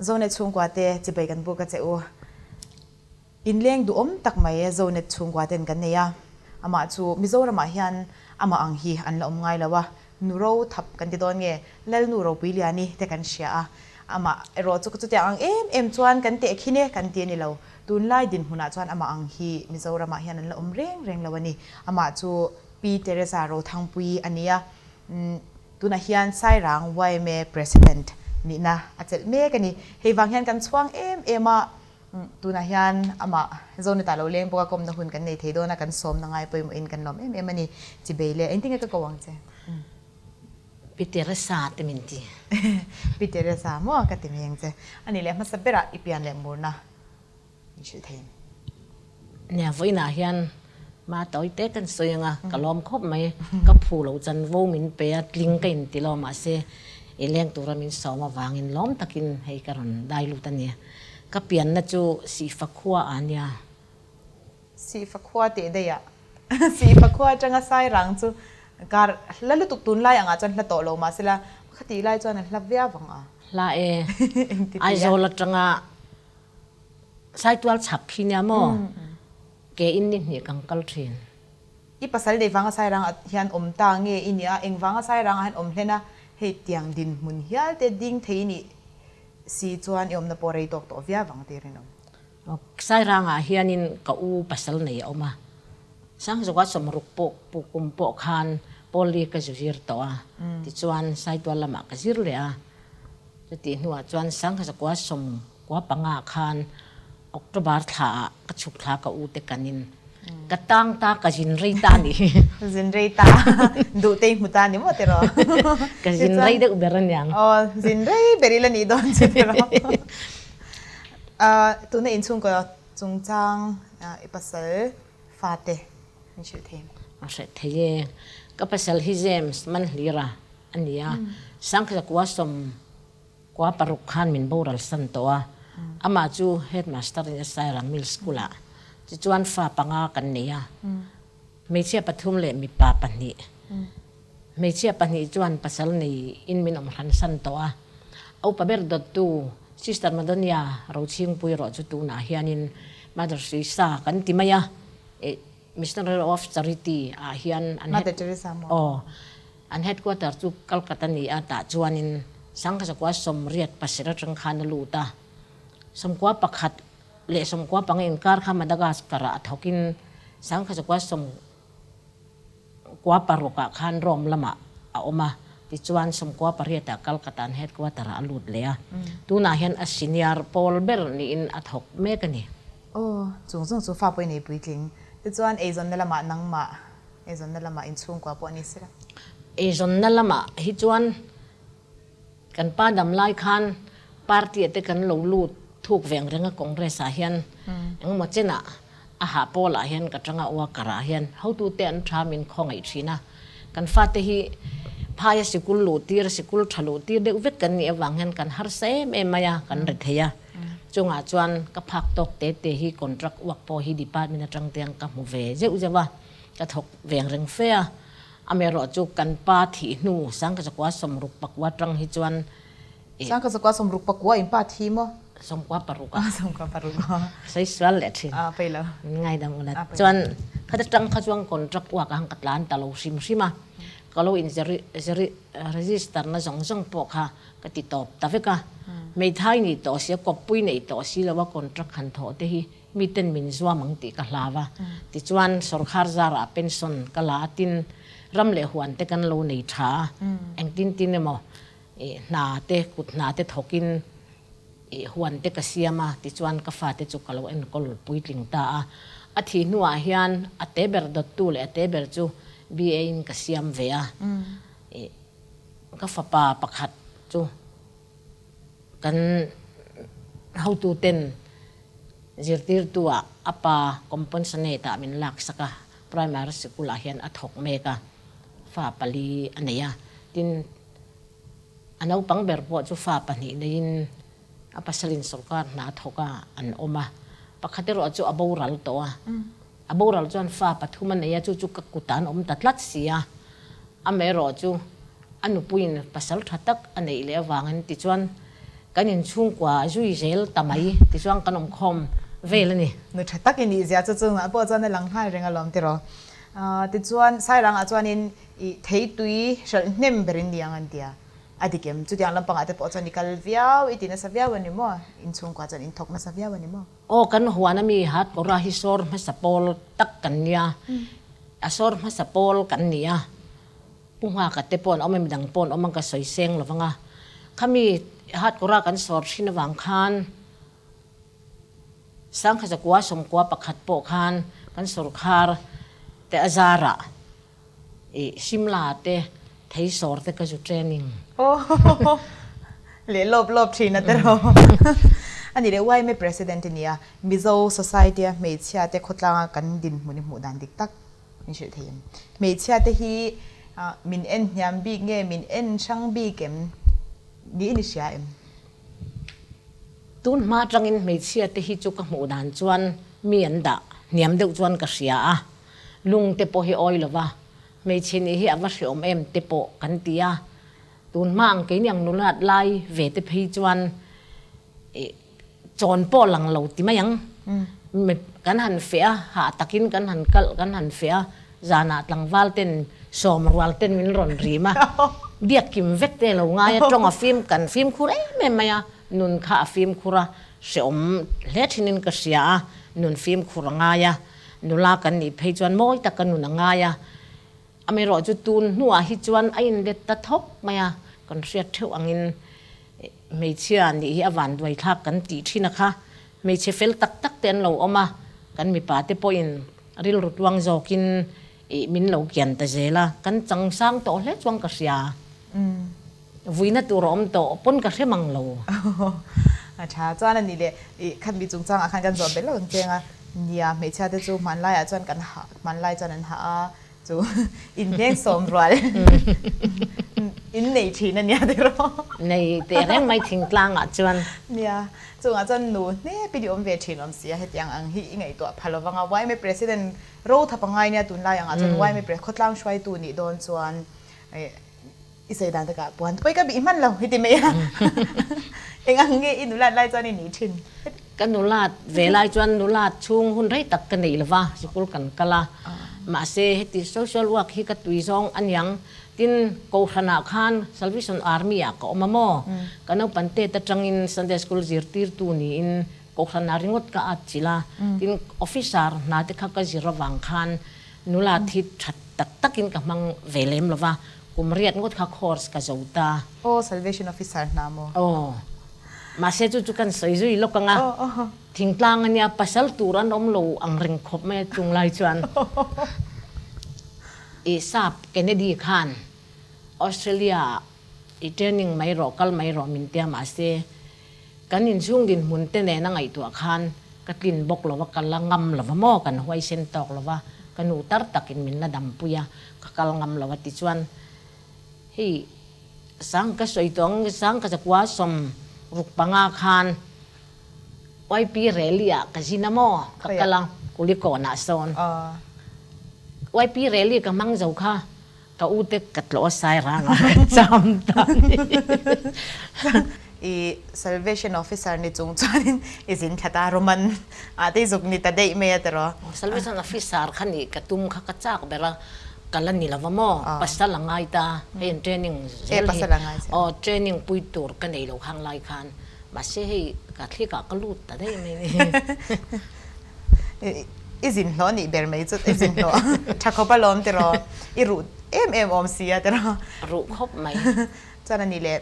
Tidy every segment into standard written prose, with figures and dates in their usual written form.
Zonet chhungkua te chibai kan buk a che u. Inleng duhawm tak mai Zonet chhungkua ten kan nei a, amah chu Mizoramah hian amah ang hi an la awm ngai lo a, nu ro thap kan ti dawn nge Lalnu Ropuiliani te kan hria a, amah erawh chu chutiang ang em em chuan kan teh khin e kan ti a ni lo. Tunlai dinhmunah chuan amah ang hi Mizoramah hian an la awm reng reng lo a ni. Amah chu Pi Teresa Rothangpuii a ni a, tunah hian Sairang yma President nihna a chelh mek a ni. Hei vang hian kan chhuang em em a, tunah hian amah Zonita lo leng bawk a kawmna hun kan nei thei dawn a, kan sawmna ngai pawimawhin kan lawm em em a ni. Chibei leh engtin nge ka ko ang che? Pi Teresa te min ti. Pi Teresa maw ka ti mai ang che. A nih leh hmasa berah i pian leh murna min hrilh thei em? Nia, vawiinah hian ma tawi te kan sawi ang a, ka lawm khawp mai. Ka phu lo chanvo min pe a, tling ka inti lo mahse i leng tura min sawm avangin lawm takin hei ka rawn dai lut a nia. Ka pianna chu Sihfa khua ah nia. Sihfa khua teh daih ah. Sihfa khua atanga Sairang chu kar hla lutuk tunlai angah chuan hla tawh lo mahsela khatih lai chuan an hla viau vang a. Hla e. Aizawl atanga Saitual chhak khi nia maw? Ke in ni hnih kan kal thin. I pasal nei vanga Sairang ah hian awm ta nge i nia? Eng vanga Sairang ah hian awm hlen a? Hei tiang dinhmun hial te ding thei i nih si chuan i awmna pawh rei tawk tawh viau vang tir in awm. Sairang ah hianin ka u pasal nei a awm a, Sangzawka sawmruk pawh pu kum pawh khan Pawlli ka zu zir tawh a, tichuan Saitual lamah ka zir leh a, chutih hnuah chuan Sangzawkua sawm kua panga khan October thla ah ka chhuk thla ka u te kanin ka tang ta ka zin rei ta a nih hi. Zin rei ta duh te i hmu ta a ni maw tiraw? Ka zin rei deuh ber a niang. Aw zin rei ber ila nih dawn chu tiraw? Tuna inchhungkaw chungchang i pasal fate min hrilh thei em? A hrilh thei e. Ka pasal hi James Manhlira a ni a, Sangkhatakua sawm kua paruk khan min boral san tawh a, amah chu headmaster in Sairang Mill School ah tichuan fa panga kan nei a, hmeichhia pathum leh mipa pahnih. Hmeichhia pahnih chuan pasal nei in min awm hran san tawh a, a upa ber dawttu Sister Madonia Rochhingpui erawh chu tunah hianin Mother Teresa kan ti mai a, Missionary of Charity ah hian an Mother Teresa maw? Aw, an headquarter chu Calcutta ni a, tah chuanin Sangkha 98 pasarih atang khan a lut a, 91 leh 95 inkar kha Madagascar ah a thawkin 1996 ah khan Rome lamah a awm a, tichuan 98 ah Calcutta an headquarter ah a lut leh a, tunah hian a senior pawl ber niin a thawk mek a ni. Aw, chung chung chu fa pawh i nei puitling. Tichuan eizawnna lamah nangmah eizawnna lamah inchhungkua pawh a ni sila. Eizawnna lamah hi chuan kan pa dam lai khan party ah te kan lo lut thuk veng reng a Congress ah hian engemaw chenah a hah pawl ah hian ka tanga worker ah hian hotu te an tha min khawngaih thin a, kan fate hi phaia sikul luh tir sikul tha luh tir deuh vek kan nih avang hian kan harsa em em mai a kan ri thei a, chungah chuan ka phak tawk te te hi contract work pawh hi department atang te ang ka hmu ve zeuh zeuh a ka thawk veng reng fe a. Amaherawh chu kan pa thih hnu Sangkazakua sawmruk pakua tang hi chuan i. Sangkazakua sawmruk pakua in pa thi maw? Sawmkua paruk a. Sawmkua paruk a. Sawi sual leh thin. A pawi lo. Min ngaidam ula. Chuan khata tang kha chuan contract uak ang ka tlan ta lo hrim hrim a. Ka lo in register na zawng zawng pawh kha ka ti tawp ta vek a. Hmeithai nih tawh si a, kawppui neih tawh si lo a contract han thawh te hi Miten min zuam ang tih ka hlau a, tichuan sawrkhar zarah pension ka la a, tin ram leh huan te kan lo nei tha a, engtin tin emaw ih hna te kut hna te thawkin ih huan te ka siam a, tichuan ka fate chu ka lo enkawl puitling ta a. A thih hnuah hian a te ber dawttu leh a te ber chu BA in ka siam ve a, ih ka fapa pakhat chu Kan hotuten zirtirtu-ah a pa compensonate-ah min laksak a, primary sikul-ah hian a thawk mek a, fa pali a nei a. Tin, a naupang ber pawh chu fa pahnih neiin a pasalin sorkar hna a thawk a, an awm a. Pakhat erawh chu a boral tawh a, a boral chuan fa pathum a nei a, chu chu ka kutah an awm ta tlat si a. Amaherawh chu a nupuiin pasal tha tak a neih leh avangin tichuan Kan inchhungkua zui zel ta mai tichuan kan awm khawm vel a ni. Nu tha tak i nih zia chu chungah pawh chuan a lang nghal reng alawm tiraw. Tichuan Sairangah chuanin i theitui hralh hnem berin ni ang an ti a, a dik em? Chutiang lampangah te pawh chuan i kal viau, i ti nasa viau a ni maw? Inchhungkua chuan in thawk nasa viau a ni maw? Aw kan huan ami hat kawra hi sawr hmasa pawl tak kan nia, a sawr hmasa pawl kan ni a. Pu Nghaka te pawh an awm a, midang pawh an awm ang ka sawi seng lo vang a. Khami hat kawra kan sawr thin avang khan Sangkha zakua sawmkua pakhat pawh khan kan sawrkhar te a zarah ih Shimla te thei sawr te ka zu training. Aw leh lawp lawp thin a tiraw. A ni leh yma President i nia, Mizo Society a hmeichhia te khawtlanga kan dinhmun i hmuh dan dik tak. Min hrilh thei em? Hmeichhia te hi min en hniam bik nge min en hrang bik em? Niin i hria em? Tun hma atangin hmeichhia te hi chu ka hmuh dan chuan mi an dah hniam deuh chuan ka hria a, lung te pawh hi awi lova hmeichhe nih hi a va hreawm em te pawh kan ti a, tun hma ang keini ang nulat lai ve te phei chuan ih Chawn pawh lang lo ti mai ang. Kan han feh a, hah takin kan han kalh kan han feh a, zanah tlangval ten sawm rual ten min rawn rim a, biak kim vek te lo ngai a, tawng a fim kan fimkhur em em mai a, nun kha a fimkhur a, hrehawm hle thinin ka hria a, nun fimkhur a ngai a, nula kan nih phei chuan mawi taka nun a ngai a, Amaherawhchu tun hnuah hi chuan a inlet ta thawk mai a, kan hriat theuh angin hmeichhia nih hi a vanduai thlak kan tih thin a kha. Hmeichhe fel tak tak te an lo awm a, kan mipa te pawhin rilru tluang zawkin ih min lo kian ta zel a, kan chang sang tawh hle chuan ka hria. Vuina tur a awm tawh pawn ka hre mang lo. A tha chuan a ni le ih khat mi chungchangah khan kan zawh belh lo ang cheng a, nia hmeichhia te chu hmanlaiah chuan kan hah hmanlai chuan an hah a, Chu inhneng sawm rual in nei thin a nia tiraw? Nei teh reng mai thingtlangah chuan. Nia, chungah chuan nu hnep i awm ve thin awm si a, hetiang ang hi i ngaihtuah pha lovang a, yma President ro tha pangai nia tunlai angah chuan yma khawtlang hruaitu nih dawn chuan i sawi dan takah puan pawi ka bih hman lo i ti mai a, eng ang nge i nulat lai chuan i nih thin? Ka nulat ve lai chuan nulat chhung hun rei tak ka nei lova, sikul kan kal a, mahse heti social work hi ka tui zawng a niang, tin Kohhranah khan Salvation Army ah ka awm a maw, ka naupang tet atangin Sunday school zirtirtu niin Kohhranah ringawt ka at chilh a, tin officer hna te kha ka zir avang khan nulat hi that tak takin ka hmang ve lem lova, Kum riat ngawt kha course ka zo ta. Aw Salvation Officer hna maw? Aw. Mahse chu chu kan sawi zui lawk ang a. Thingtlang a nia, pasal tur an awm lo ang reng khawp mai a chung lai chuan. I sap Kennedy khan Australia ah i training mai rawh, kal mai rawh min tia mahse kan inchhung dinhmun te nen a ngaihtuah khan ka tlin bawk lo a, ka la ngam lo va maw, kan huaisen tawk lo va, ka nu tar takin min la dampui a. Ka kal ngam lo a ti chuan hei sang ka sawi tawh ang sang ka zakua sawm ruk panga khan YP rally ah ka zin a maw ka kal a Kulikawn ah sawn YP rally ka hmang zo kha ka u te ka tlawh a sai rang ah ka cham ta ni. I Salvation Officer ni chung chuanin i zin thla ta Roman ah te i zuk ni ta daih mai a tiraw. Salvation Officer kha nih ka tum kha ka chak ber a, ka la ni lova maw, pasal a ngai ta, hei an training zel hi, aw training pui tur ka nei lo khang lai khan, mahse hei ka thlik ah ka lut ta daih mai ni. I zin hlawh nih ber mai chu i zin hlawh tha khawp alawm tiraw, i ruh em em awm si a tiraw. Ruh khawp mai. Chuan a nih leh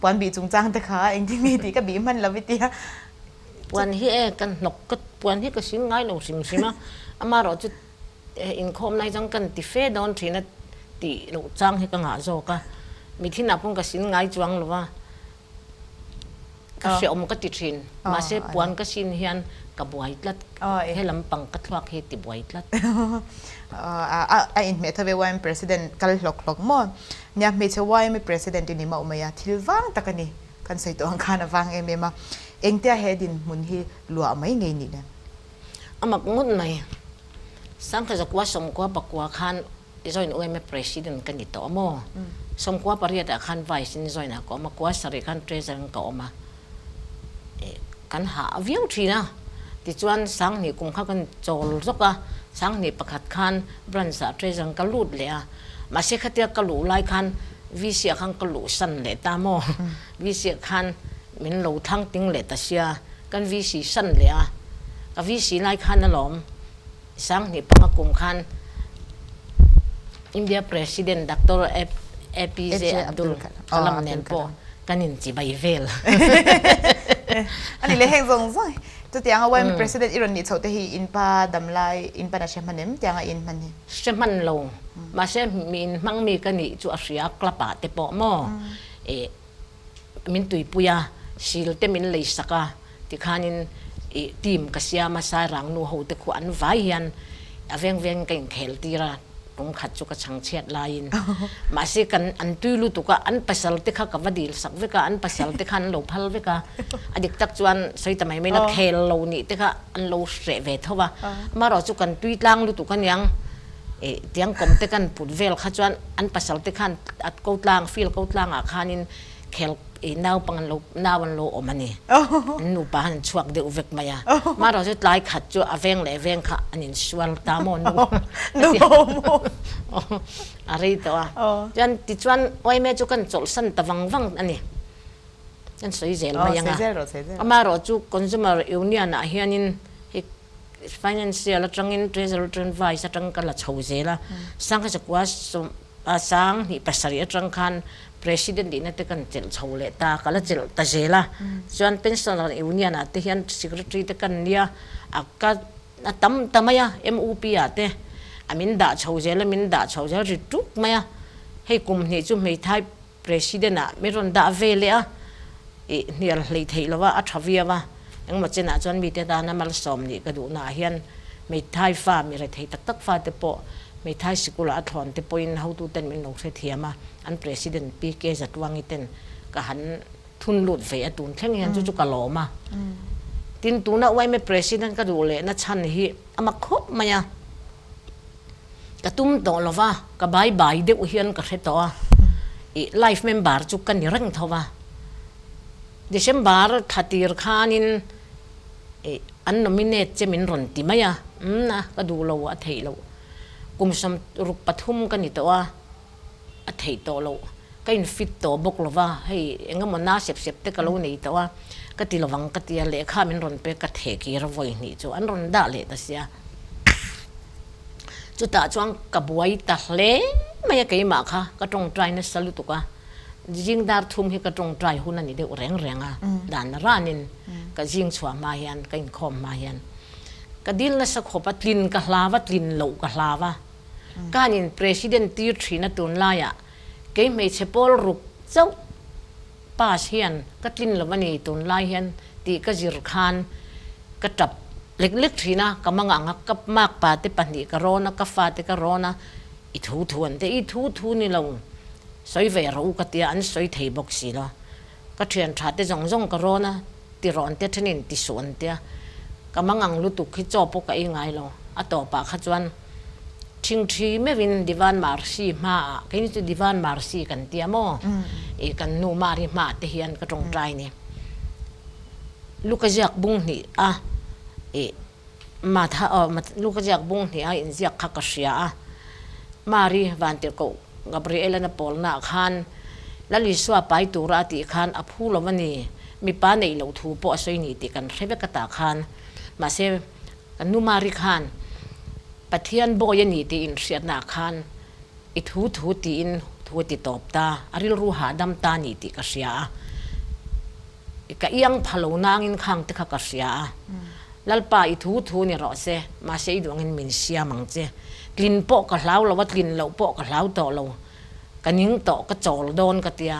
puan bih chungchang te kha engtin nge tih ka bih hman lo i tia. Puan hi e kan hnawk ka puan hi ka hring ngai lo hrim hrim a, amaherawh chu inkhawm lai chuan kan ti fe dawn thin a tih loh chang hi ka ngah zawk a, mithinah pawn ka sin ngai chuang lo va, ka hreawm ka ti thin, mahse puan ka sin hian ka buai tlat, he lampang ka thluak hi ti buai tlat. A inhmeh tho ve YM President kal hlawk hlawk maw? Nia hmeichhe YM President i ni mauh mai a, thil vang tak a ni. Kan sawi tawh ang khan a vang em em a, engtia he dinhmun hi luah mai ngei nih le? A mak ngawt mai. Sangkha zakua sawmkua pakua khan join UMA President ka ni tawh a maw? Sawmkua pariatah khan Vice in join ah ka awm a, kua sarih khan Treasurer in ka awm a. Kan hah viau thin a, tichuan Sanghnih kum kha kan chawl zawk a, Sanghnih pakhat khan branch ah treasurer ka lut leh a, mahse khatia ka luh lai khan VC ah khan ka luh san leh ta maw, VC ah khan min lo thlang ting leh ta sia, kan VC san leh a, ka VC lai khan alawm Sanghnih panga kum khan India President Doctor APJ Abdul Kalam nen pawh kan inchibai vel. A ni le heng zawng zawng chutianga YMA President i rawn nih chhoh te hi in pa dam lai in pan a hre hman em tianga in hman hi? Hre hman lo. Mahse mi in hmang mi ka nih chu a hria club ah te pawh maw min tuipui a, sil te min lei sak a, tikhanin ih team ka siam a, Sairang nu ho te khu an vai hian a veng vengin ka inkhel tir a, tum khat chu ka chhang chhiat laiin. Mahse kan an tui lutuk a, an pasal te kha ka va dil sak vek a, an pasal te kha an lo phal vek a, a dik tak chuan sawi ta mai mai la khel lo nih te kha an lo hreh ve tho va, amaherawhchu chu kan tui tlang lutuk aniang. Ih tiang kawm te kan put vel kha chuan an pasal te khan a ko tlang field ko tlang ah khanin khel ih naupang an lo nau an lo awm a ni. An nupa han an chhuak deuh vek mai a. Marawh chu tlai khat chu a veng leh veng kha an insual ta maw nu a rei tawh a. Chuan tichuan yma chu kan chawlhsan ta vang vang a ni. Kan sawi zel mai ang a. Amaherawh chu Consumer Union ah hianin hei Financial atangin Treasury atangin Vice atang ka la chho zel a, Sangha Chakua sawm a sang hnih pasarih atang khan President nihna te kan chelh chho leh ta, ka la chelh ta zel a. Chuan Pensioner Union ah te hian Secretary te kan nia a ka a tam ta mai a, MUP ah te a min dah chho zel a, min dah chho zel ri tuk mai a. Hei kum hnih chu hmeithai President ah min rawn dah ve leh a, ih hnial hlei theih lo a, a tha viau a, engmaw chenah chuan mite tana malsawm nih ka duhna ah hian hmeithai fa mi rethei tak tak fate pawh hmeithai sikul ah a thlawn te pawhin hotuten min lo hrethiam a, an President PK Zatluangi ten ka han thun lut ve a tun thleng hian chu chu ka lawm a. Tin tuna yma President ka duh lehna chhan hi a mak khawp mai a. Ka tum tawh lo va, ka bai bai deuh hian ka hre tawh a, ih life member chu ka ni reng tho va. December thla tir khanin ih an nominate che min rawn ti mai a, umm a ka duh lo a theih loh. Kum 63 ka ni tawh a, a theih tawh loh. Ka in fit tawh bawk lo va, hei eng emaw na sep sep te ka lo nei tawh a, ka ti lovang ka ti a, lehkha min rawn pek ka theh kir a vawi hnih chu an rawn dah leh ta sia. Chutah chuan ka buai ta hle mai a keimah kha ka tawngtai nasa lutuk a, zing dar thum hi ka tawngtai hun a ni deuh reng reng a, dan ranin ka zing chhuah hma hian ka inkhawm hma hian ka dil nasa khawp a, tlin ka hlau a, tlin loh ka hlau a, ka han in president tir thin a tunlaiah kei hmeichhe pawl ruk chauh pass hian ka tlin lo a ni tunlai hian tih ka zir khan ka tap lek lek thin a, ka mang ang a, ka makpa te pahnih ka rawn a, ka fate ka rawn a, i thu thu an ti a, i thu thu ni lo sawi ve rawh u ka tia an sawi thei bawk si lo, ka thian tha te zawng zawng ka rawn a, ti rawh an tia thenin ti suh an tia, ka mang ang lutuk hi chaw pawh ka ei ngai lo, a tawpah kha chuan. Thingthi meuhin Divan Marsi hmaah, keini chu Divan Marsi kan tia maw, ih kan nu Mari hmaah te hian ka tawngtai ni. Luka ziak bung hnih a ih Matha aw Luka ziak bung hnih a inziak kha ka hria a, Mari Vantirhkoh Gabriel-an a pawlnaah khan Lal Isua pai tura a tih khan a phu lo a ni, mipa neih loh thu pawh a sawi ni tih kan hre vek a tah khan. Mahse. Kan nu Mari khan Pathian bawi a ni tih inhriatnaah khan i thu thu tiin thu a ti tawp ta, a rilru hahdam ta ni tih ka hria a. Ka iang pha lo nangin khang te kha ka hria a. Lalpa i thu thu ni rawh se, mahse i duh angin min siam ang che. Tlin pawh ka hlau lo a, tlin loh pawh ka hlau tawh lo. Ka ning tawh, ka chawl dawn ka tia.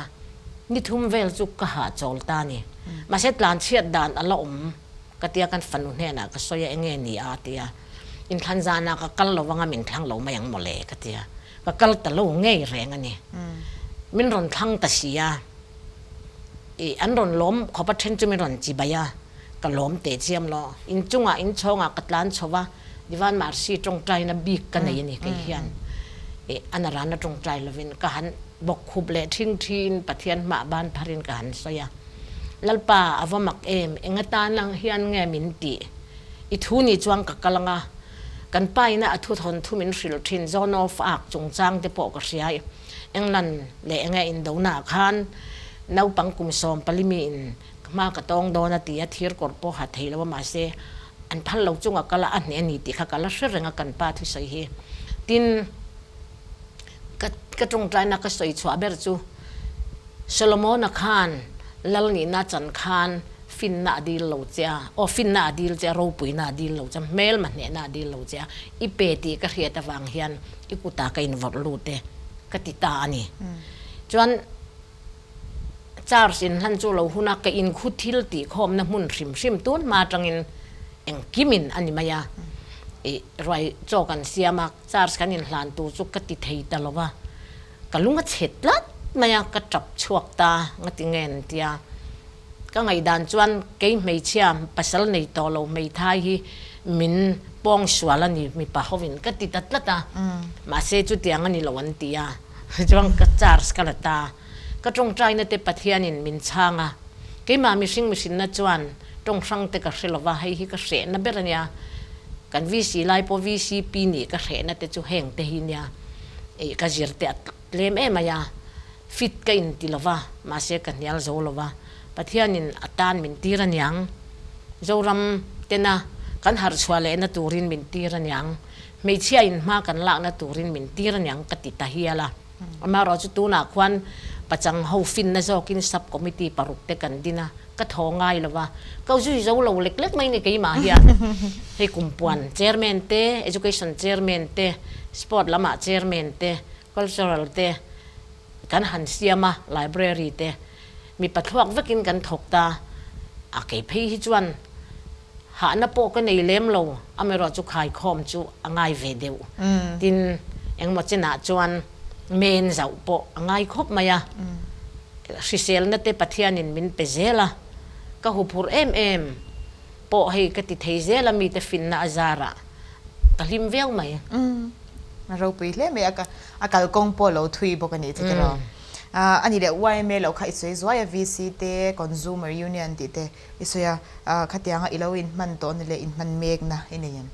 Ni thum vel chu ka hahchawl ta ni. Mahse tlanchhiat dan a la awm. Ka tia kan fanu hnenah ka sawi a enge ni a tia inthlan zanah ka kal lo anga min thlang lo mai ang mawle ka tia ka kal ta lo ngei reng a ni min rawn thlang ta si a ih an rawn lawm khawp a then chu min rawn chi bai a ka lawm teh chiam lo inchungah inchhawngah ka tlan chho va Divan Marsi tawngtaina bik ka nei a ni kei hian ih a narana tawngtai lovin ka han bawkkhup leh thing thiin Pathian hmah ban pharin ka han sawi a. Lalpa, a va mak em, eng atan ang hian nge min tih? I thu nih chuan ka kal ang a, kan pa ina a thu thawn thu min hrilh thin Zone of Ark chungchang te pawh ka hria i, England leh enge indona ah khan naupang kum 14 in hma ka tawng dawn a ti a, thir kawr pawh ha thei lo a mahse an phal lo chunga kal a, a hneh a ni tih kha ka la hre reng a kan pa thusawi hi. Tin, ka ka tawngtaina ka sawi chhuah ber chu Solomona khan lal nihna chan khan finna a dil lo che a, aw finna a dil che a, ropuina a dil lo che a, hmelma hnehna a dil lo che a, i pe tih ka hriat avang hian i kutah ka invawrh lut e ka ti ta a ni. Chuan Charge inhlan chu lo hun a, ka inkhu thil tih khawmna hmun hrim hrim tun hma atangin engkimin a ni mai a, i ruai chaw kan siam a, Charge kan inhlan tur chu ka ti thei ta lo va, ka lung a chhe tlat mai a, ka tap chhuak ta ngati nge an ti a. Ka ngaihdan chuan kei hmeichhia pasal nei tawh lo hmeithai hi min pawng sual a ni mipa hovin ka ti ta tlat a, mahse chutiang a ni lo an ti a, chuan ka charge ka la ta. Ka tawngtaina te Pathianin min chhang a, keimah mihring mihrinna chuan tawng hrang te ka hre lova, hei hi ka hrehna ber a nia. Kan VC lai pawh VCP nih ka hrehna te chu heng te hi nia. Ih ka zir te a tlem em mai a, fit ka inti lova, mahse ka hnial zo lova. Pathianin a tan min tir a niang. Zoram tena kan harh chhuah lehna turin min tir a niang. Hmeichhia in hma kan lakna turin min tir a niang ka ti ta hial a. Amaherawh chu tunah khuan pachang ho finna zawkin sub committee paruk te kan din a, ka thaw ngai lo va, ka zui zo lo lek lek mai ni keimah hian hei kumpuan chairman te, education chairman te, sport lamah chairman te, cultural te kan han siam a, library te mipa thluak vekin kan thawk ta a, kei phei hi chuan Hahna pawh ka nei lem lo, amaherawh chu khaikhawm chu a ngai ve deuh. Tin, engemaw chenah chuan men zauh pawh a ngai khawp mai a. Hriselna te Pathianin min pe zel a, ka huphurh em em pawh hei ka ti thei zel a, mite finna a zarah ka hlim viau mai. A ropui hle mai a, a kalkawng pawh lo thui bawk a nih chu tiraw. A nih leh yma loh kha i sawi zuai a, VC te, Consumer Union tih te. I sawi a, khatianga i lo inhman tawhna leh inhman mekna i nei em?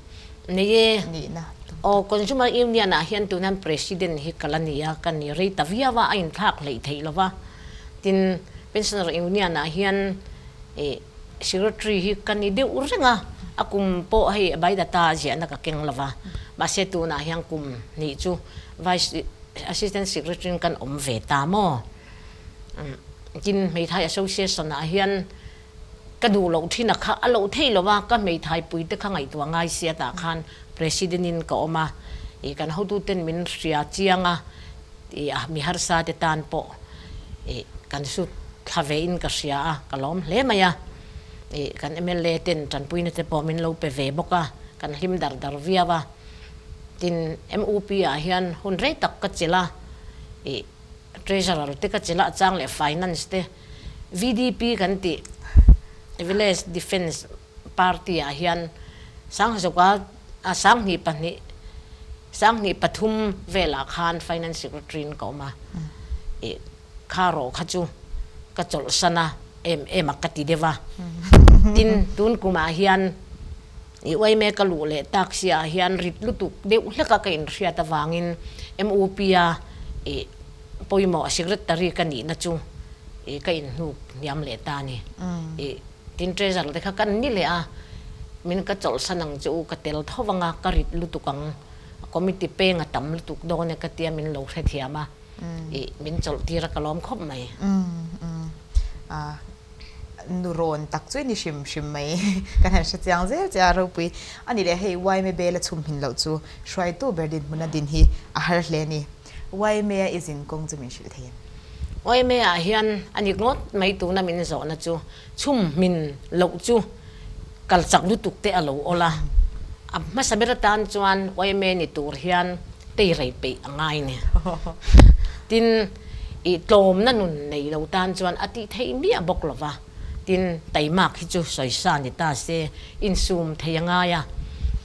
Nei e. Nihna. Aw, Consumer Union ah hian tunan President hi ka la ni a, ka ni rei ta viau a, a inthlak hleih theih lo va. Tin, Pensioner Union ah hian ih Secretary hi ka ni deuh reng a, a kum pawh hei a baidata a ziahna ka keng lo va. Mahse tunah hian kum hnih chu Vice Assistant Secretary in kan awm ve ta maw? Tin, hmeithai association ah hian ka duh loh thin a kha a loh theih lo a, ka hmeithai pui te kha ngaihtuah ngai sia tah khan president in ka awm a, ih kan hotu ten min hria chiang a, ih mi harsa te tan pawh ih kan sut thla ve in ka hria a, ka lawm hle mai a, ih kan mla ten tanpuina te pawh min lo pe ve bawk a, kan hlim dar dar viau a, tin MUP ah hian hun rei tak ka chelh a, ih. Treasurer te ka chila chang leh Finance te VDP kan tih Village Defence Party ah hian Sanghazuka 2002 2003 velah khan Finance Secretary in ka awm a, ih kha rawh kha chu ka chawlhsan a em em a ka ti deuh a, tin tun kumah hian ih uaime ka luh leh tak si ah hian rit lutuk deuh hlek a ka inhriat avangin MUP a ih pawimawh secretary ka nihna chu ih ka inhnuk hniam leh ta a ni. Ih tin treasurer te kha ka ni leh a, min ka chawlhsan ang che u ka tel tho vang a, ka rit lutuk ang, committee peng a tam lutuk dawn e ka tia min lo hrethiam a, ih min chawlh tir a ka lawm khawp mai. Nu rawn tak chu i ni hrim hrim mai. Kan han hre chiang zel che a, ropui a ni leh hei yma bel a chhum hmin loh chu hruaitu ber dinhmuna din hi a har hle a ni. Yma a i zin kawng chu min hrilh thei em? Yma ah hian a ni ngawt mai tuna min zawhna chu chhum hmin loh chu kal chak lutuk te a lo awl a, a hmasa ber atan chuan yma ni tur hian teirei peih a ngai ni. Tin. I tlawmna nun nei lo tan chuan a tih theih miah bawk lo va, tin taimak hi chu sawisa ni ta se insum thei a ngai a.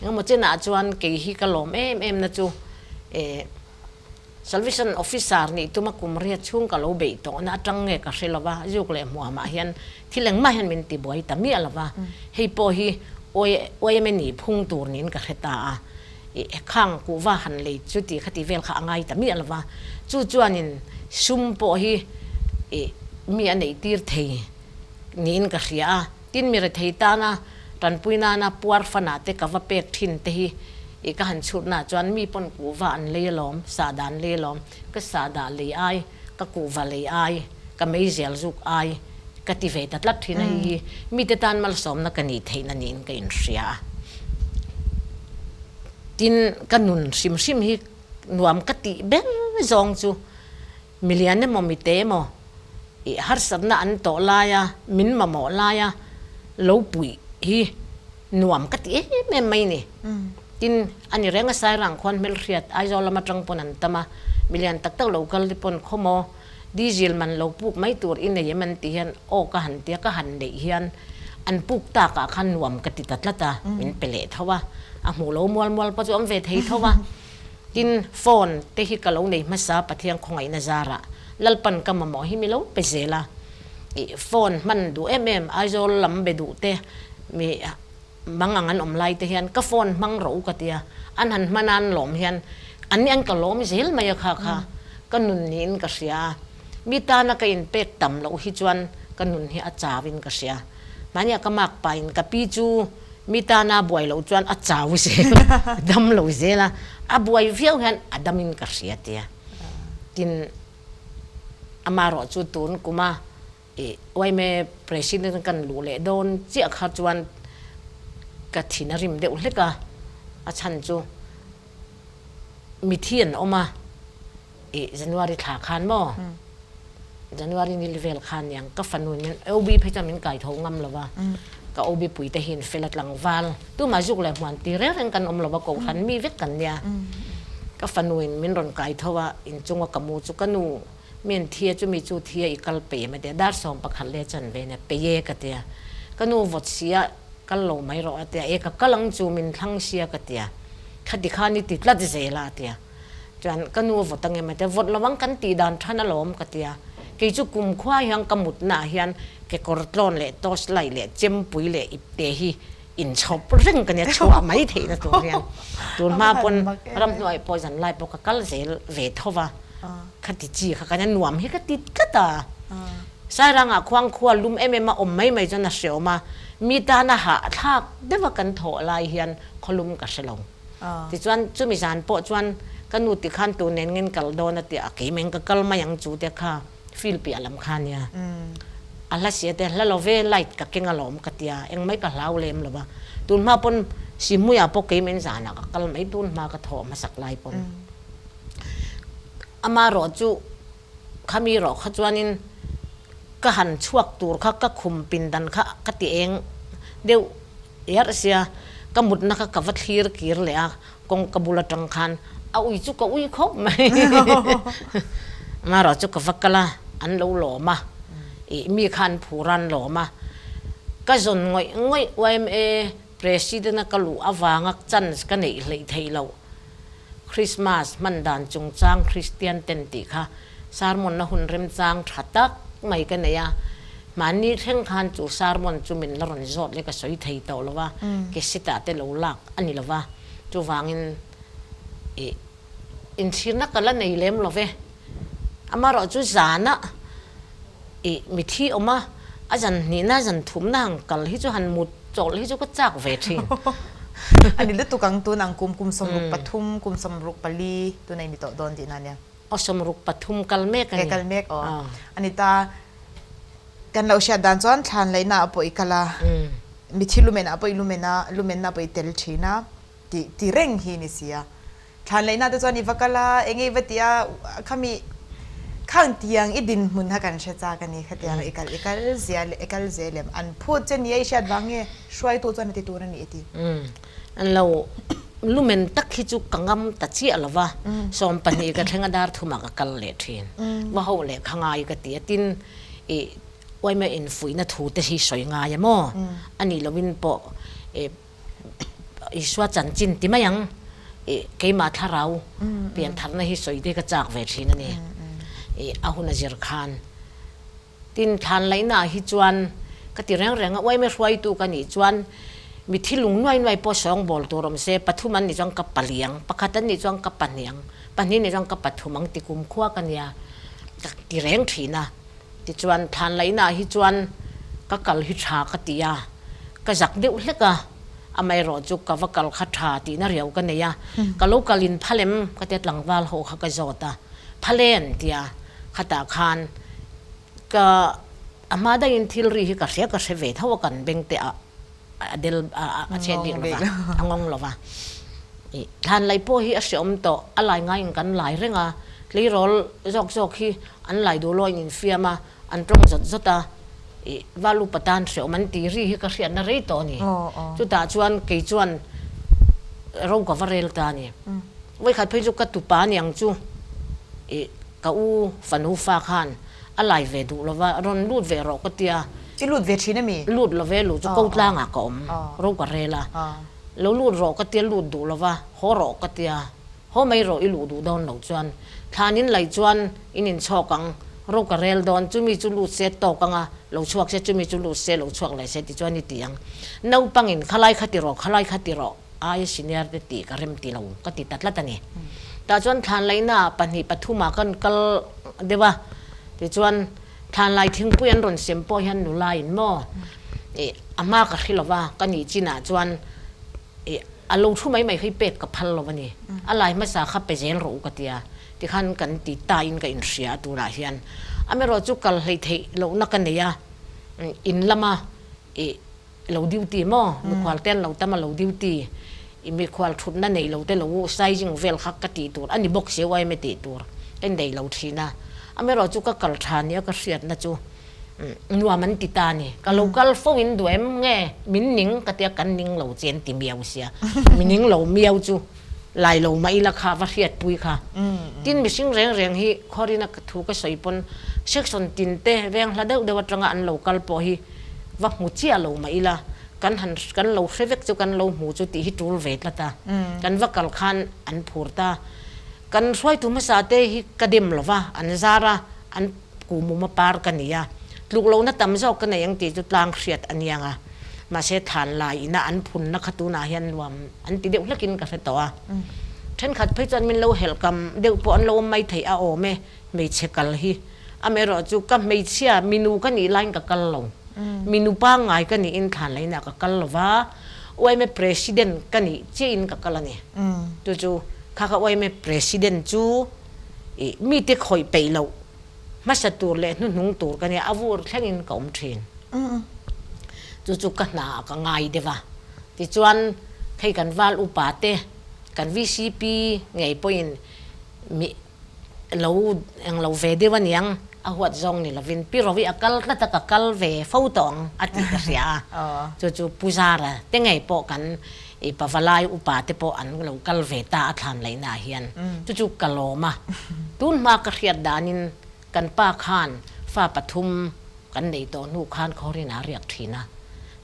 Engemaw chenah chuan kei hi ka lawm em em na chu eh Salvation Officer nih tuma kum riat chhung ka lo beih tawhna atang nge ka hre lova, zuk leh hmuamah hian thil engmah hian min ti buai ta miah lova, hei pawh hi YMA nih phung tur niin ka hre ta a, ih khang kuhva han lei chu ti kha ti vel kha a ngai ta miah lova, chu chuanin sum pawh hi ih mi a neih tir thei niin ka hria a, tin mi rethei tana tanpui nana puar fanah te ka va pek thin te hi ih ka han chhut naah chuan mi pawn kuhva an lei alawm, sahdah an lei alawm, ka sahdah lei ai, ka kuhva lei ai, ka meizial zuk ai ka ti ve ta tlat thin a, hei hi mite tan malsawmna ka nih theihna niin ka inhria a. Tin, ka nun hrim hrim hi nuam ka tih ber zawng chu Milian emaw mite emaw i harsatna an tawh laia min mamawh laia lo puih hi nuam ka ti em em mai ni. Tin, a ni reng a Sairang khuan hmelhriat Aizawl lam atang pawn an tam a, milian tak tak lo kal te pawn khawmaw diesel man lo puk mai tur i nei em an ti hian aw ka han tia ka han neih hian an puk takah khan nuam ka ti ta tlat a, min pe leh tho a, a hmuh lo mual mual pawh chu awm ve thei tho a. Tin, phone te hi ka lo nei hmasa Pathian khawngaihna zarah Lalpan ka mamawh hi mi lo pe zel a. Ih phone hman duh em em Aizawl lam be duh te mi mang ang an awm lai te hian ka phone hmang rawh u ka tia, an han hman a an lawm hian an ni an ka lawm zel mai a kha kha ka nun niin ka hria a. Mi tana ka inpek tam loh hi chuan ka nun hi a chau in ka hria. Mahnia ka mak pahin ka pi chu Mi tana buai loh chuan a chau zel, a dam lo zel a, a buai viau hian a damin ka hria tia. Tin, amaherawh chu tun kuma i yma President kan luh leh dawn chiah kha chuan ka thin a rim deuh hlek a, a chhan chu mithi an awm a. I January thla khan maw? January ni vel khan niang ka fanu in min OB phei chuan min kai tho ngam lo va, ka OB pui te hi in fel a tlangval tumah zuk leh hmuan ti reng reng kan awm lo va kohhran mi vek kan nia. Ka fanu in min rawn kai tho a inchunga ka mu chu ka nu mi an thi a chumi chu thi a i kal pei em a tia dar 11 leh chan ve nia pei e ka tia ka nu vawt sia kal lo mai rawh a tia e ka kal ang chu min thlang sia ka tia khati khan i ti tlat zel a a tia. Chuan ka nu a vawt ang em a tia, vawt lo ang kan tih dan than alawm ka tia. Kei chu kumkhua hian ka mutna ah hian kekawr tlawn leh torch light leh chempui leh ipte hi inchhawp reng ka nia, chhuah mai theihna tur hian. Tun hma pawn ramhnuai pawh zan lai pawh ka kal zel ve tho va, kha ti chi kha ka nia nuam hi ka ti tlat a. Sairangah khuang khua lum em em a awm mai mai chuan a hreawm a, mi tana hahthlak deuha kan thawh lai hian khawlum ka hre lo. Tichuan chumi zan pawh chuan ka nu ti khan tu nen ngin kal dawn a ti a, kei meng ka kal mai ang chu te kha field piah lam kha nia. A hla sia te hla lo ve light ka keng alawm ka tia, engmai ka hlau lem lo va. Tun hma pawn Sihmuiah pawh kei meng zanah ka kal mai tun hma ka thawh hmasak lai pawn. Amaherawh chu khami rawh kha chuanin ka han chhuak tur kha ka khum pindan kha ka ti eng deuh Iarh sia, ka mutna kha ka va thlir kir leh a, kawngka bul atang khan a ui chu ka ui khawp mai. Amaherawh chu ka va kal a, an lo lawm a, ih mi kha an phur a an lawm a. Ka zawn ngawih ngawih yma President a ka luh avanga chance ka neih hleih theih loh. Christmas hman dan chungchang Kristian ten tih kha sermon na hun remchang tha tak mai ka nei a, mahni thleng khan chu sermon chu min la rawn zawt leh ka sawi thei tawh lo va, cassette ah te lo lak a ni lo va, chuvangin ih inchhirna ka la nei lem lo ve. Amaherawh chu zana ih mithi awm a, a zan hnihna zan thumna han kal hi chu han mut chawlh hi chu ka chak ve thin. A ni lutuk ang tun ang kum kum 63 kum 64 tuna i ni tawh dawn tihna ania. Aw 63 kal mek a ni. Kal mek aw. A ni ta. Kan lo hriat dan chuan thlan laihna ah pawh i kal a, mithi lumen ah pawh i lumen a, lumenna pawh i tel thin a tih ti reng hi ni si a. Thlan leihna te chuan i va kal a, enge i va ti a, khami khang tiang i dinhmun kha kan hre chak a ni, khatiang i kal i kal zia leh i kal zel em? An phut che nia i hriat vang nge hruaitu chuan a ti tur a ni i ti? Umm, an lo lumen tak hi chu ka ngam ta chiah lo va, 12 ka thleng a dar thumah ka kal leh thin, va ho leh kha ngai ka ti a, tin i uaima infuihna thu te hi sawi ngai a maw? A nih lohin pawh i Isua chanchin ti mai ang. I keimah thlarau piantharna hi sawi te ka chak ve thin a ni. I a hun a zir khan. Tin, thlan laihnaah hi chuan ka ti reng reng a, uaime hruaitu ka nih chuan mi thilung nuai nuai pawh sawngbawl tur awm se, pathum an nih chuan ka paliang, pakhat an nih chuan ka pahniang, pahnih nih chuan ka pathum ang ti kumkhua ka nia ka ti reng thin a. Tichuan, thlan laihnaah hi chuan ka kal hi tha ka ti a, ka zak deuh hlek a, amaherawh chu ka va kal kha tha tihna riau ka nei a, ka lo kal in phal em ka tia tlangval ho kha ka zawt a, phal e an tia, khatah khan ka a hma daihin thil ri hi ka hria ka hre ve tho a kan beng te ah a del a chhet bik lova a ngawng lova ih thlan lai pawh hi a hreawm tawh a lai ngaiin kan lai reng a tleirawl zawk zawk hi an lai duh lawin infiam a an tawng zawt zawt a ih val upa tan hreawm an tih ri hi ka hriatna rei tawh a ni chutah chuan kei chuan ro ka va rel ta a ni vawikhat phei chu ka tupa aniang chu ih ka u fanu fa khan a lai ve duh lova rawn lut ve rawh ka tia. I lut ve thin ami? Lut love luh chu ko tlangah ka awm ro ka rel a lo lut rawh ka tia lut duh lova haw rawh ka tia haw mai rawh i luh duh dawn lo chuan thlan in laih chuan in inchhawk ang ro ka rel dawn chumi chu lut se tawk anga lo chhuak se chumi chu lut se lo chhuak leh se tichuan i ti ang naupangin khalai kha ti rawh khalai kha ti rawh Aia senior te tih ka rem ti lo ka ti ta tlat a ni. Tah chuan thlanlaihna ah pahnih pathum ah kan kal deuh a, tichuan thlanlai thingpui an rawn sem pawh hian nula in maw ih a hma ka hri lo va, ka nih chin ah chuan ih a lo thu mai mai hi pek ka phal lo a ni, a lai hmasa kha pe zel rawh u ka ti a, tikhan kan ti ta in ka inhria a tunah hian. Amaherawh chu kal hleih theih lohna ka nei a, in lama ih Lo duty maw? Mikhual te an lo tam a lo duty. I mikhual thutna nei lo te lo sizing vel kha ka tih tur a ni bawk si uaime tih tur ka nei lo thin a. Amaherawh chu ka kal tha nia ka hriatna chu nuam an ti ta a ni. Ka lo kal fo in duh em nge min ning ka tia kan ning lo che an ti miau sia. Mi ning lo miau chu lai lo mah ila kha va hriatpui kha. Tin mihring reng reng hi khawrina thu ka sawi pawn section tin te veng hla deuh deuh atanga an lo kal pawh hi va hmu chiah lo mah ila kan han kan lo hre vek chu kan lo hmu chu tih hi tul ve tlat a, kan va kal khan an phur ta. Kan hruaitu hmasa te hi ka dem lo va, an zar a, an kumum a par ka ni a, tluk lohna tam zawk ka nei ang tih chu tlang hriat a niang a, mahse thlan lai ina an phunna kha tunah hian nuam an ti deuh hlekin ka hre tawh a. Thenkhat phei chuan min lo helh kam deuh pawh an lo awm mai theih a awm e, hmeichhe kal hi. Amaherawh chu ka hmeichhia minu ka nih laiin ka kal lo. Minu pangngai ka nihin thlan lainah ka kal lo va, UMA President ka nih chiahin ka kal a ni. Chu chu kha kha UMA President chu ih mite khawih peih loh hmasa tur leh hnuhnung tur ka nia, a vur thlengin ka awm thin. Chu chu ka hna ah ka ngai deuh a. Tichuan hei kan val upa te, kan VCP ngei pawhin mi Lo eng lo ve deuh aniang, a huat zawng ni lovin Pi Rovi a kal tlat a, ka kal ve fo tawh ang a tih ka hria a. Chu chu Pu Zara te ngei pawh kan i pavalai upa te pawh an lo kal ve ta a thlan laihnaah hian. Chu chu ka lawm a. Tun hma ka hriat danin kan pa khan fa pathum kan nei tawh hnu khan khawrin a riak thin a,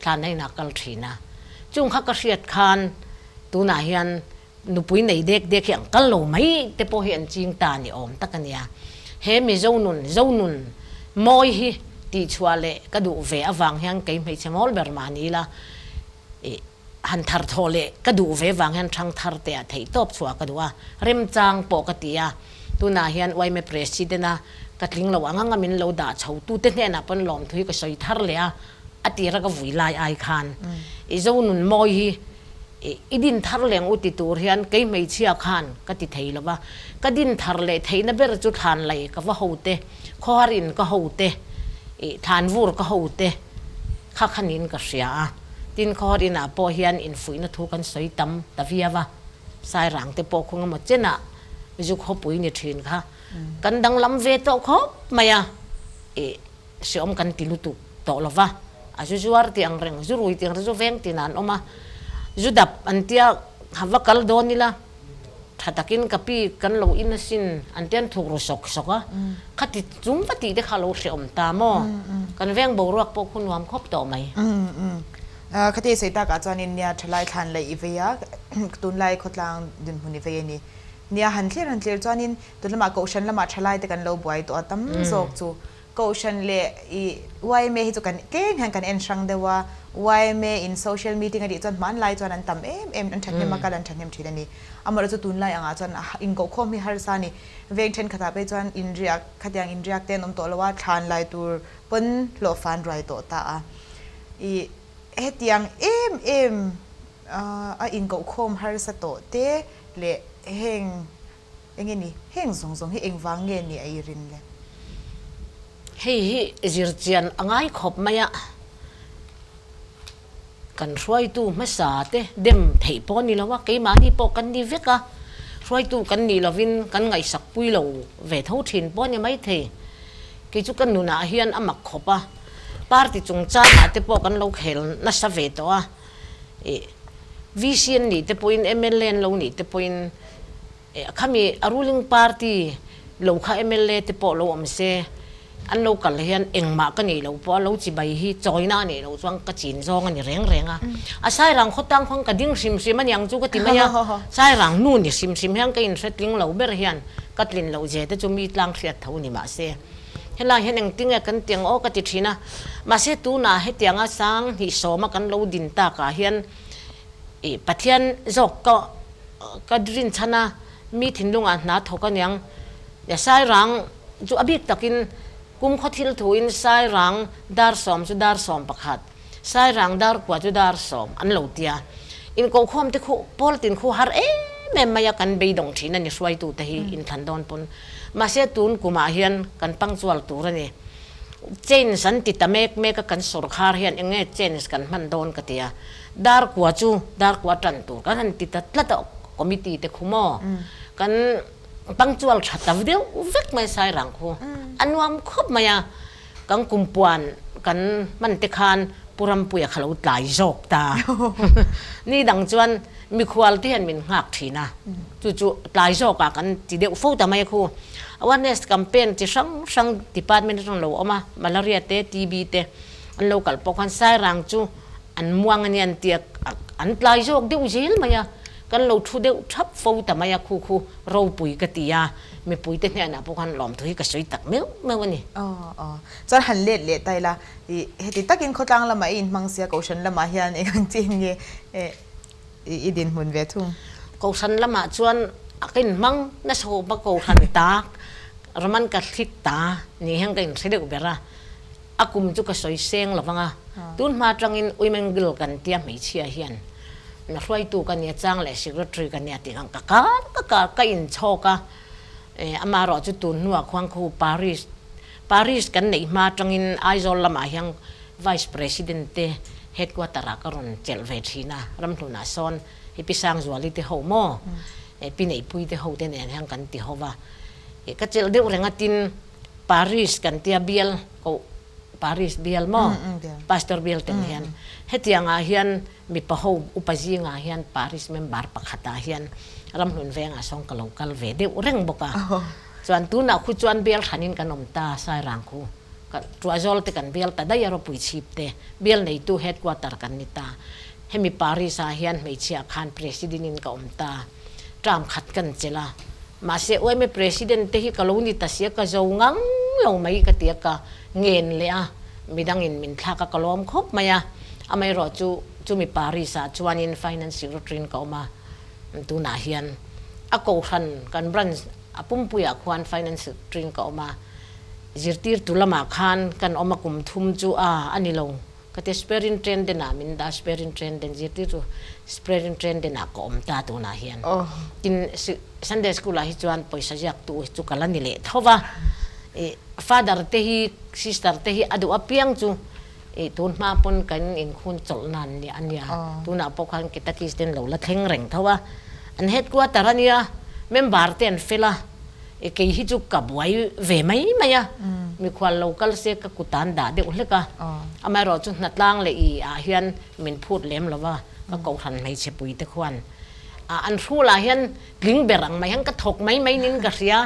thlan lainah a kal thin a. Chung kha ka hriat khan tunah hian Nupui nei dek dek hi an kal lo mai te pawh hi an ching ta ni awm tak a nia. He Mizo nun, Zo nun mawi hi tihchhuah leh ka duh ve avang hian kei hmeichhe mawl ber mah ni ila ih han thar thawh leh ka duh ve vang hian thang thar te ah theih tawp chhuah ka duh a, remchang pawh ka ti a. Tunah hian yma President a ka tling lo ang anga min lo dah chho tu te hnenah pawn lawmthu hi ka sawi thar leh a, a tira ka vui lai ai khan ih Zo nun mawi hi I din thar leng u ti tur hian kei hmeichhia khan ka ti thei lo va, ka din thar leh theihna ber chu thlan lei ka va ho te, khawhar in ka ho te, ih thlan vur ka ho te kha kha niin ka hria a. Tin, khawhar inah pawh hian infuihna thu kan sawi tam ta viau a, Sairang te pawh khaw engemaw chenah zu khawpui ni thin kha kan danglam ve tawh khawp mai a, ih Hreawm kan ti lutuk tawh lo va, a zu zuar tih ang reng, zu rui tih ang reng, zu veng tih nan awm a, zu dap an tia ha va kal dawn ila, tha takin ka pi kan lo in asin an tia an thuk ru sawk sawk a, khati chung va tih te kha a lo hreawm ta maw? Kan veng boruak pawh khu nuam khawp tawh mai. Khati sawi takah chuanin nia thalai thlan laih i vei a, tunlai khawtlang dinhmun i vei a ni. Nia han thlir han thlir chuanin tun lamah kohhran lamah thalai te kan lo buai tawh a, tam zawk chu kohhran leh i yma hi chu kan tlem hian kan en hrang deuh a, yma in social meeting a tih chuan hmanlai chuan an tam em em, an thahnem a kal an thahnem thin a ni. Amaherawhchu tunlai angah chuan inkohkhawm hi harsa a ni. Veng thenkhatah phei chuan inriak, khatiang inriak te an awm tawh lo a, thlan lai tur pawn hlawhfan ruai tawh ta a. I hetiang em em a inkohkhawm harsa tawh te leh heng eng nge ni, heng zawng zawng hi engvang nge ni a i rin le? Hei hi zirchian a ngai khawp mai a, Kan hruaitu hmasa te dem theih pawh a ni lo a, keimahni pawh kan ni vek a, hruaitu kan nih lovin kan ngaihsak pui lo ve tho thin pawh a ni maithei. Kei chu ka nunah hian a mak khawp a, party chungchangah te pawh kan lo khel nasa ve tawh a, ih VC an nih te pawhin mla an lo nih te pawhin Khami a ruling party lo kha mla te pawh lo awm se, an lo kal hian engmah ka neih loh pawh a lo chibai hi chawina a neih loh chuan ka chin zawng a ni reng reng a. A Sairang khawtang khuan ka ding hrim hrim a niang chu ka ti mai a, Sairang nu ni hrim hrim hian ka inhretling lo ber hian ka tlin loh ze te chu mi tlang hriat tho ni mahse helai hian engtinge kan ti ang aw ka ti thin a. Mahse tunah hetianga sang hnih sawma kan lo din takah hian I Pathian zawk ka ka rinchhan a, mi thinlungah hna thawk a niang. Sairang chu a bik takin kumkhaw thil thuin Sairang dar sawm chu dar 11, Sairang dar kua chu dar 10 an lo tia. Inkohkhawm te khu pawl tin khu har em em mai a kan beidawng thin a ni hruaitute hi inthlan dawn pawn. Mahse tun kumah hian kan punctual tur a ni. Change an ti ta mek mek a kan sawrkhar hian eng nge change kan hman dawn ka ti a, dar kua chu dar kua tan tur kan han ti ta tlat a committee te khu maw kan punctual tha ta deuh vek mai Sairang khu a nuam khawp mai a, kan kumpuan kan hman te khan Pu Rampuia kha lo tlai zawk ta ni dang chuan mikhual te hian min nghak thin a, chu chu tlai zawk ah kan ti deuh fo ta mai a khu. Awareness campaign chi hrang hrang department atang lo awm a, malaria te, TB te an lo kal pawh khan Sairang chu an muang a nia an tia an tlai zawk deuh zel mai a, kan lo thu deuh thap fo ta mai a, khu khu ropui ka ti a, mipui te hnenah pawh khan lawmthu hi ka sawi tak meuh meuh a ni. Aw aw, chuan han let leh ta ila, i heti takin khawtlang lamah i inhmang sia Kohhran lamah hian eng ang chin nge i dinhmun ve thung. Kohhran lamah chuan a ka inhmang nasa khawp a, Kohhran ta, Roman Catholic ta ni hian ka inhre deuh ber a, a kum chu ka sawi seng lo vang a, tun hma atangin Women Guild kan tia hmeichhia hian na hruaitu ka nia, chang leh secretary ka nia tih khan ka kar ka kar ka inchhawk a, amaherawh chu tun hnuah khuan khu Paris Paris kan neih hma atangin Aizawl lamah hian Vice President te Headquarter ah ka rawn chelh ve thin a, Ramhlunah sawn hi Pi Sangzuali te ho maw, Pi Neihpui te ho te nen hian kan ti ho va. Ka chelh deuh reng a tin Paris kan tia bial koh Paris bial maw Pastor bial ten hian hetiang ah hian mipa ho upa zingah hian Paris member pakhat ah hian Ramhlun vengah sawn ka lo kal ve deuh reng bawk a. Chuan tunah khu chuan bial hranin kan awm ta Sairang khu. Tuahzawl te kan bial ta daih a ropui chhip te bial neitu headquarter kan ni ta. Hemi Paris ah hian hmeichhia khan president in ka awm ta. Term khat kan chelh a. Mahse yma president te hi ka lo ni ta sia ka zo ngang lo mai ka ti a ka ngen leh a midang in min thlak a ka lawm khawp mai a. Amaherawh chu chumi Paris ah chuanin finance secretary in ka awm a tunah hian a kohhran kan branch a pumpuiah khuan finance secretary in ka awm a. Zirtirtu lamah khan kan awm a kum thum chu a a ni lo. Ka ti Superintendent ah min dah Superintendent zirtirtu Superintendent ah ka awm ta tunah hian. Tin Sunday school ah hi chuan pawisa ziaktu hi chu ka la ni leh tho va. Ih Father te hi Sister te hi a duh apiang chu ih tun hma pawn kan inkhun chawlh nan nia a nia. Tunah pawh khan Ketakis te an lo la thleng reng tho a. An headquarter a nia member te an fel a. E kei hi chu ka buai ve mai mai a, mikhual lo kal se ka kut an dah deuh hlek a, amaherawh chu hnatlang leh i ah hian min phut lem lo va, ka kohhran hmeichhe pui te khuan an hrul ah hian tling ber ang mai hian ka thawk mai mai niin ka hria,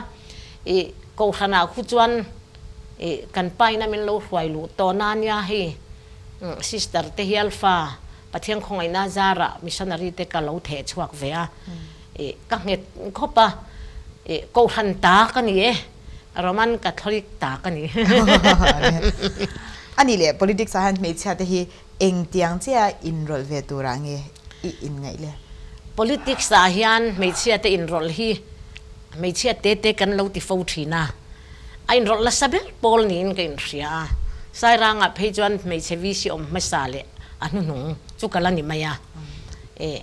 i kohhran ah khu chuan i kan pa ina min lo hruai luh tawh na nia hei sister te hial fa. Pathian khawngaihna zarah missionary te ka lo theh chhuak ve a, ih ka nghet khawp a, ih Kohhran ta ka ni e, Roman Catholic ta ka ni. A nih leh politics ah hian hmeichhia te hi engtiang chiah a inrawlh ve turah nge i inngaih le? Politics ah hian hmeichhia te inrawlh hi hmeichhia te te kan lo ti fo thin a, a inrawlh nasa ber pawl niin ka inhria a, Sairangah phei chuan hmeichhe VC awm hmasa leh a hnuhnung chu ka la ni mai a. E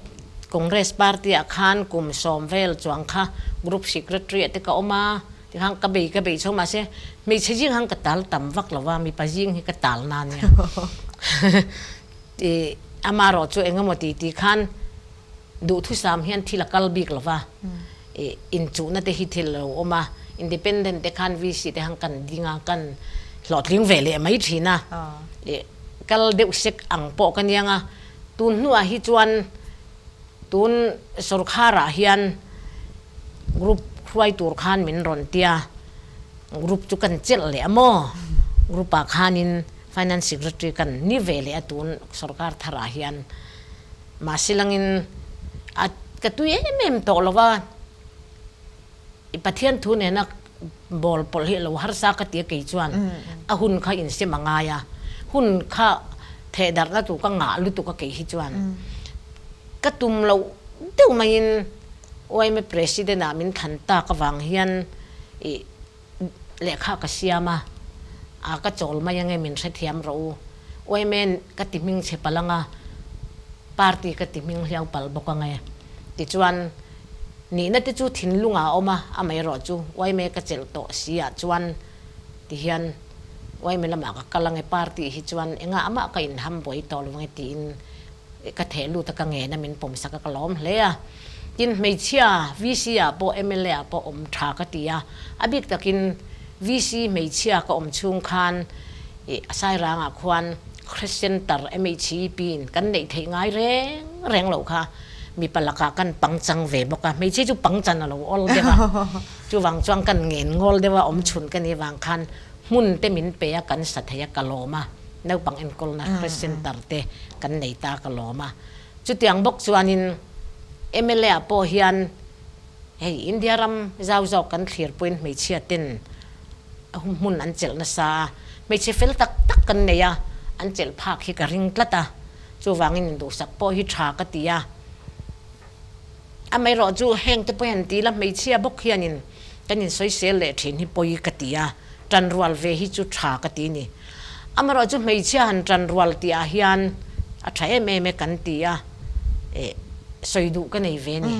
Congress party ah khan kum sawm vel chuang kha group secretary ah te ka awm a, tikhan ka bei ka bei chho mahse hmeichhe zing han ka tal tam vak lo a, mipa zing hi ka tal na nia. E amarawh chu engemaw ti ti khan Duhthusam hian thil a kal bik lo va, i inchuhna te hi thil a lo awm a, independent te khan VC te han kan ding a, kan hlawhtling ve leh mai thin a, i kal deuh sek ang pawh ka niang a, tun hnuah hi chuan tun sawrkharah hian group hruai tur khan min rawn tia, group chu kan chelh leh a maw, group ah khanin finance secretary kan ni ve leh a tun sawrkar tharah hian. Mahse langin a ka tui em em tawh lo va, i Pathian thu nena bawl pawlh hi a lo harsa ka ti a kei chuan a hun kha insem a ngai a, hun kha theh darhna tur ka ngah lutuk a kei hi chuan ka tum loh deuh maiin yma President ah min thlan tak avang hian i Lehkha ka siam a, a ka chawl mai ange min hrethiam rawh u. Yma ka ti hming chhe palh anga, party ka ti hming hliau palh bawk ange. Tichuan, nihna te chu thinlungah a awm a, amaherawh chu yma ka chelh tawh si ah chuan tihian yma lamah ka kal ange party hi chuan engah amah ka inham buai tawh lo ange tiin ka theh lut a ka ngen a min pawmsak a ka lawm hle a. Tin hmeichhia VC ah pawh mla ah pawh awm tha ka ti a, a bik takin VC hmeichhia ka awm chhung khan ih Sairang ah khuan Christian tar MHEP in kan neih theih ngai reng reng loh kha mipa lakah kan pangchang ve bawk a, hmeichhia chu pangchan a lo awl deuh a, chuvang chuan kan ngen ngawl deuh a awm chhun ka nih vang khan hmun te min pe a kan sa thei a ka lawm a, naupang enkawlna Christian tar te kan nei ta ka lawm a. Chutiang bawk chuanin mla ah pawh hian hei India ram zau zawk kan thlir pawhin hmeichhia ten hmun an chelh nasa a, hmeichhe fel tak tak kan nei a, an chelh phak hi ka ring tlat a, chuvangin induhsak pawh hi tha ka ti a. Amaherawh chu heng te pawh hian ti ila hmeichhia bawk hianin kan insawisel leh thin hi pawi ka ti a, tanrual ve hi chu tha ka ti ni. Amaherawh chu hmeichhia han tanrual tih ah hian a tha em em e kan ti a, eh sawi duh ka nei ve ni.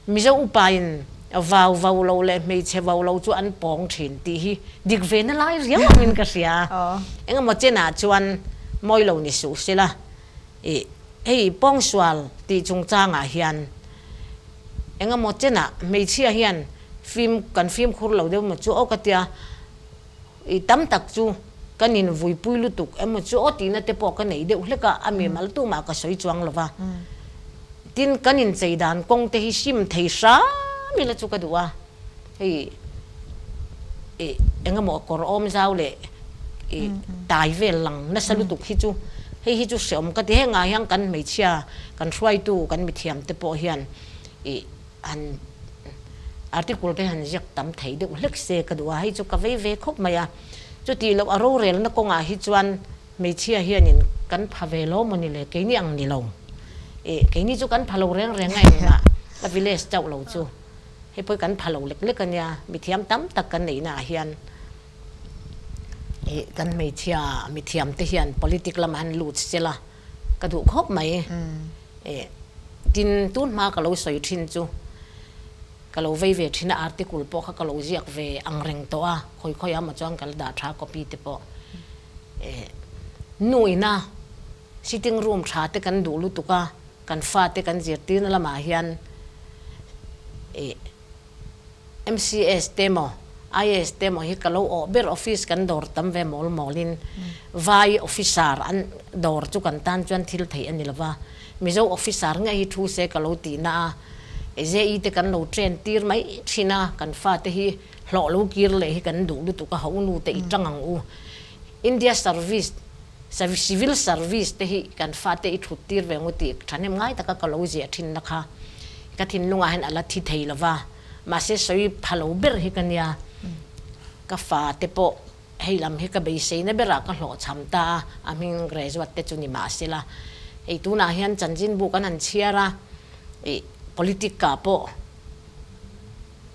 Mizo upa in vau vau lo leh hmeichhe vau lo chu an pawng thin tih hi dik ve na lai riau angin ka hria. Engemaw chenah chuan mawi lo ni suh sela. Ih, hei pawngsual tih chungchangah hian engemaw chenah hmeichhia hian fim kan fimkhur lo deuh emaw chu aw ka tia, ih tam tak chu kan invuipui lutuk emaw chu aw tihna te pawh ka nei deuh hlek a, a mimal tumah ka sawi chuang lo va. Tin, kan inchei dan kawng te hi hrim thei hram ila chu ka duh a. Hei ih engemaw kawr awm zau leh ih tai vel lang nasa lutuk hi chu hei hi chu hreawm ka ti. Hengah hian kan hmeichhia kan hruaitu kan mithiam te pawh hian ih han article te han ziak tam thei deuh hlek se ka duh a, hei chu ka vei ve khawp mai a. Chutih loh a rorelna kawngah hi chuan hmeichhia hianin kan pha ve lo maw ni le keini ang ni lo. Ih keini chu kan pha lo reng reng a engmah ka village chauh lo chu. Hei pawh hi kan pha lo lek lek a nia, mithiam tam tak kan neihna ah hian ih kan hmeichhia mithiam te hian politic lamah han lut sel a, ka duh khawp mai. Ih tin tun hma ka lo sawi thin chu ka lo vei ve thin a, article pawh kha ka lo ziak ve ang reng tawh a, khawi khawi ah maw chuan ka la dah tha copy te pawh ih nu ina sitting room tha te kan duh lutuk a, Kan fate kan zirtirna lamah hian ih MCS te emaw IAS te emaw hi ka lo awh ber office kan dawr tam ve mawl mawlin vai officer an dawr chu kan tan chuan thil theih a ni lova, Mizo officer ngei hi thu se ka lo tih na a, JE te kan lo train tir mai thin a, kan fate hi hlawh lo kir leh hi kan duh lutuk a, ho nu te i tang ang u. India service. Civil service te hi kan fate i thut tir ve ngu tih thahnem ngai taka ka lo ziah thinna kha ka thinlungah hian a la thi thei lova, mahse sawi pha lo ber hi ka nia. Ka fate pawh hei lam hi ka beiseina berah ka hlawhchham ta a, a hming graduate te chu ni mahsela hei tunah hian chanchinbu kan han chhiar a, ih politic ah pawh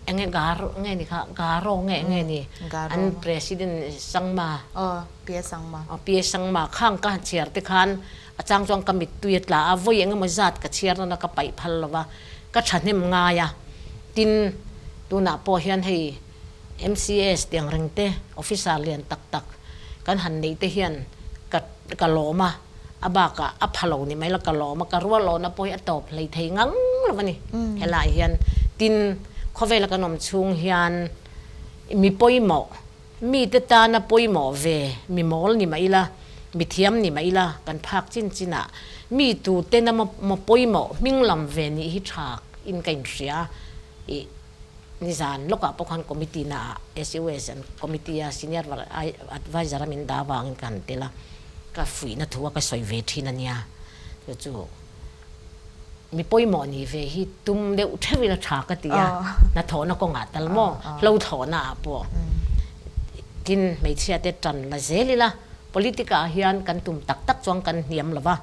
Enge Garo nge ni kha? Garo nge enge ni? An President Sangma. Aw, Pia Sangma. Aw, Pia Sangma khang ka han chhiar te khan a chang chuan ka mittui a tla a, vawi engemaw zat ka chhiar nana ka paih phal lo va, ka thahnem ngai a. Tin, tunah pawh hian hei MCS tiang reng te, officer lian tak tak kan han neih te hian ka ka lawm a, a bakah a pha lo ni mai la ka lawm a, ka rualawna pawh hi a tawp hlei thei ngang lo a ni. Helaiah hian tin khawvela kan awm chhung hian mi pawimawh, mite tana pawimawh ve, mi mawl ni mah ila, mi thiam ni mah ila kan phak chin chinah mi tute na maw pawimawh hming lam ve nih hi tha in ka inhria i Nizan lawkah pawh khan committee naah SUS an committee a senior advisor a min dah avangin ka han tel a, ka fuihna thu a ka sawi ve thin a nia. Chu chu mi pawimawh ni ve hi tum deuh theuh ila tha ka ti a, hnathawhna kawngah tal maw, hlo thlawhna ah pawh tin hmeichhia te tan la zel ila politic ah hian kan tum tak tak chuan kan hniam lo va,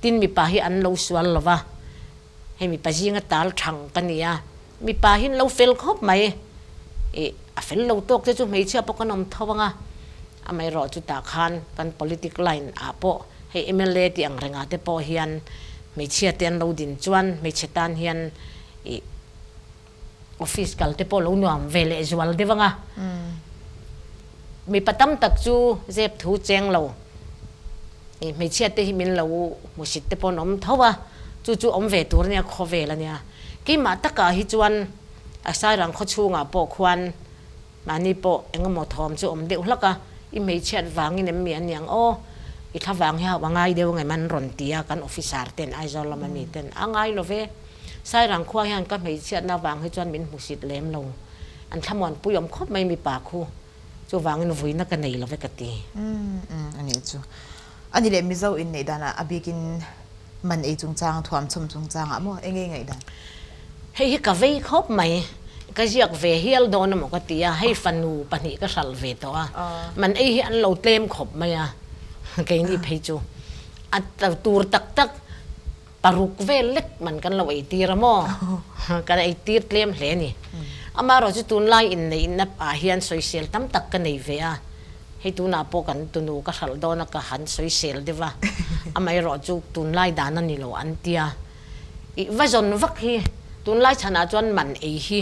tin mipa hi an lo sual lo va. Hei mipa zinga tal thang ka ni a, mipa hi an lo fel khawp mai. Ih, a fel lo tawk te chu hmeichhia pawh kan awm tho ang a, amaherawh chutah khan kan politic line ah pawh hei mla tih ang rengah te pawh hian hmeichhia te an lo din chuan hmeichhe tan hian ih office kal te pawh lo nuam ve leh zual deuh ang a. Mipa tam tak chu zep thu cheng lo. Ih hmeichhia te hi min lo hmusit te pawh an awm tho a, chu chu awm ve tur ania khawvel ania. Keimah takah hi chuan a Sairang khaw chhungah pawh khuan mahni pawh eng emaw thawm chu awm deuh hlak a, i hmeichhiat vangin em mi an ni ang aw, i thla vang hi hauh a ngai deuh angem an rawn ti a kan officer ten Aizawl lama mi ten a ngai lo ve. Sairang khua hian ka hmeichhiatna vang hi chuan min hmusit lem lo, an thlamuanpui awm khawp mai mipa khu. Chuvangin vuina ka nei lo ve ka ti. Umm a nih chu. A ni leh Mizo inneih danah a bikin man ei chungchang, thuamchhawm chungchangah maw eng nge i ngaihdan? Hei hi ka vei khawp mai. Ka ziak ve hial dawn emaw ka ti a, hei fanu pahnih ka hralh ve tawh a, man ei hi an lo tlem khawp mai a, keini phei chu a tur tak tak. Paruk vel lek man kan lo eitir a maw? Kan eitir tlem hle a ni. Amaherawh chu tunlai inneihna ah hian sawisel tam tak ka nei ve a, hei tunah pawh kan tunu ka hralh dawn a ka han sawisel deuh a, amaherawh chu tunlai dan a ni lo an tia. Ih va zawn vak hi tunlai chhanah chuan man ei hi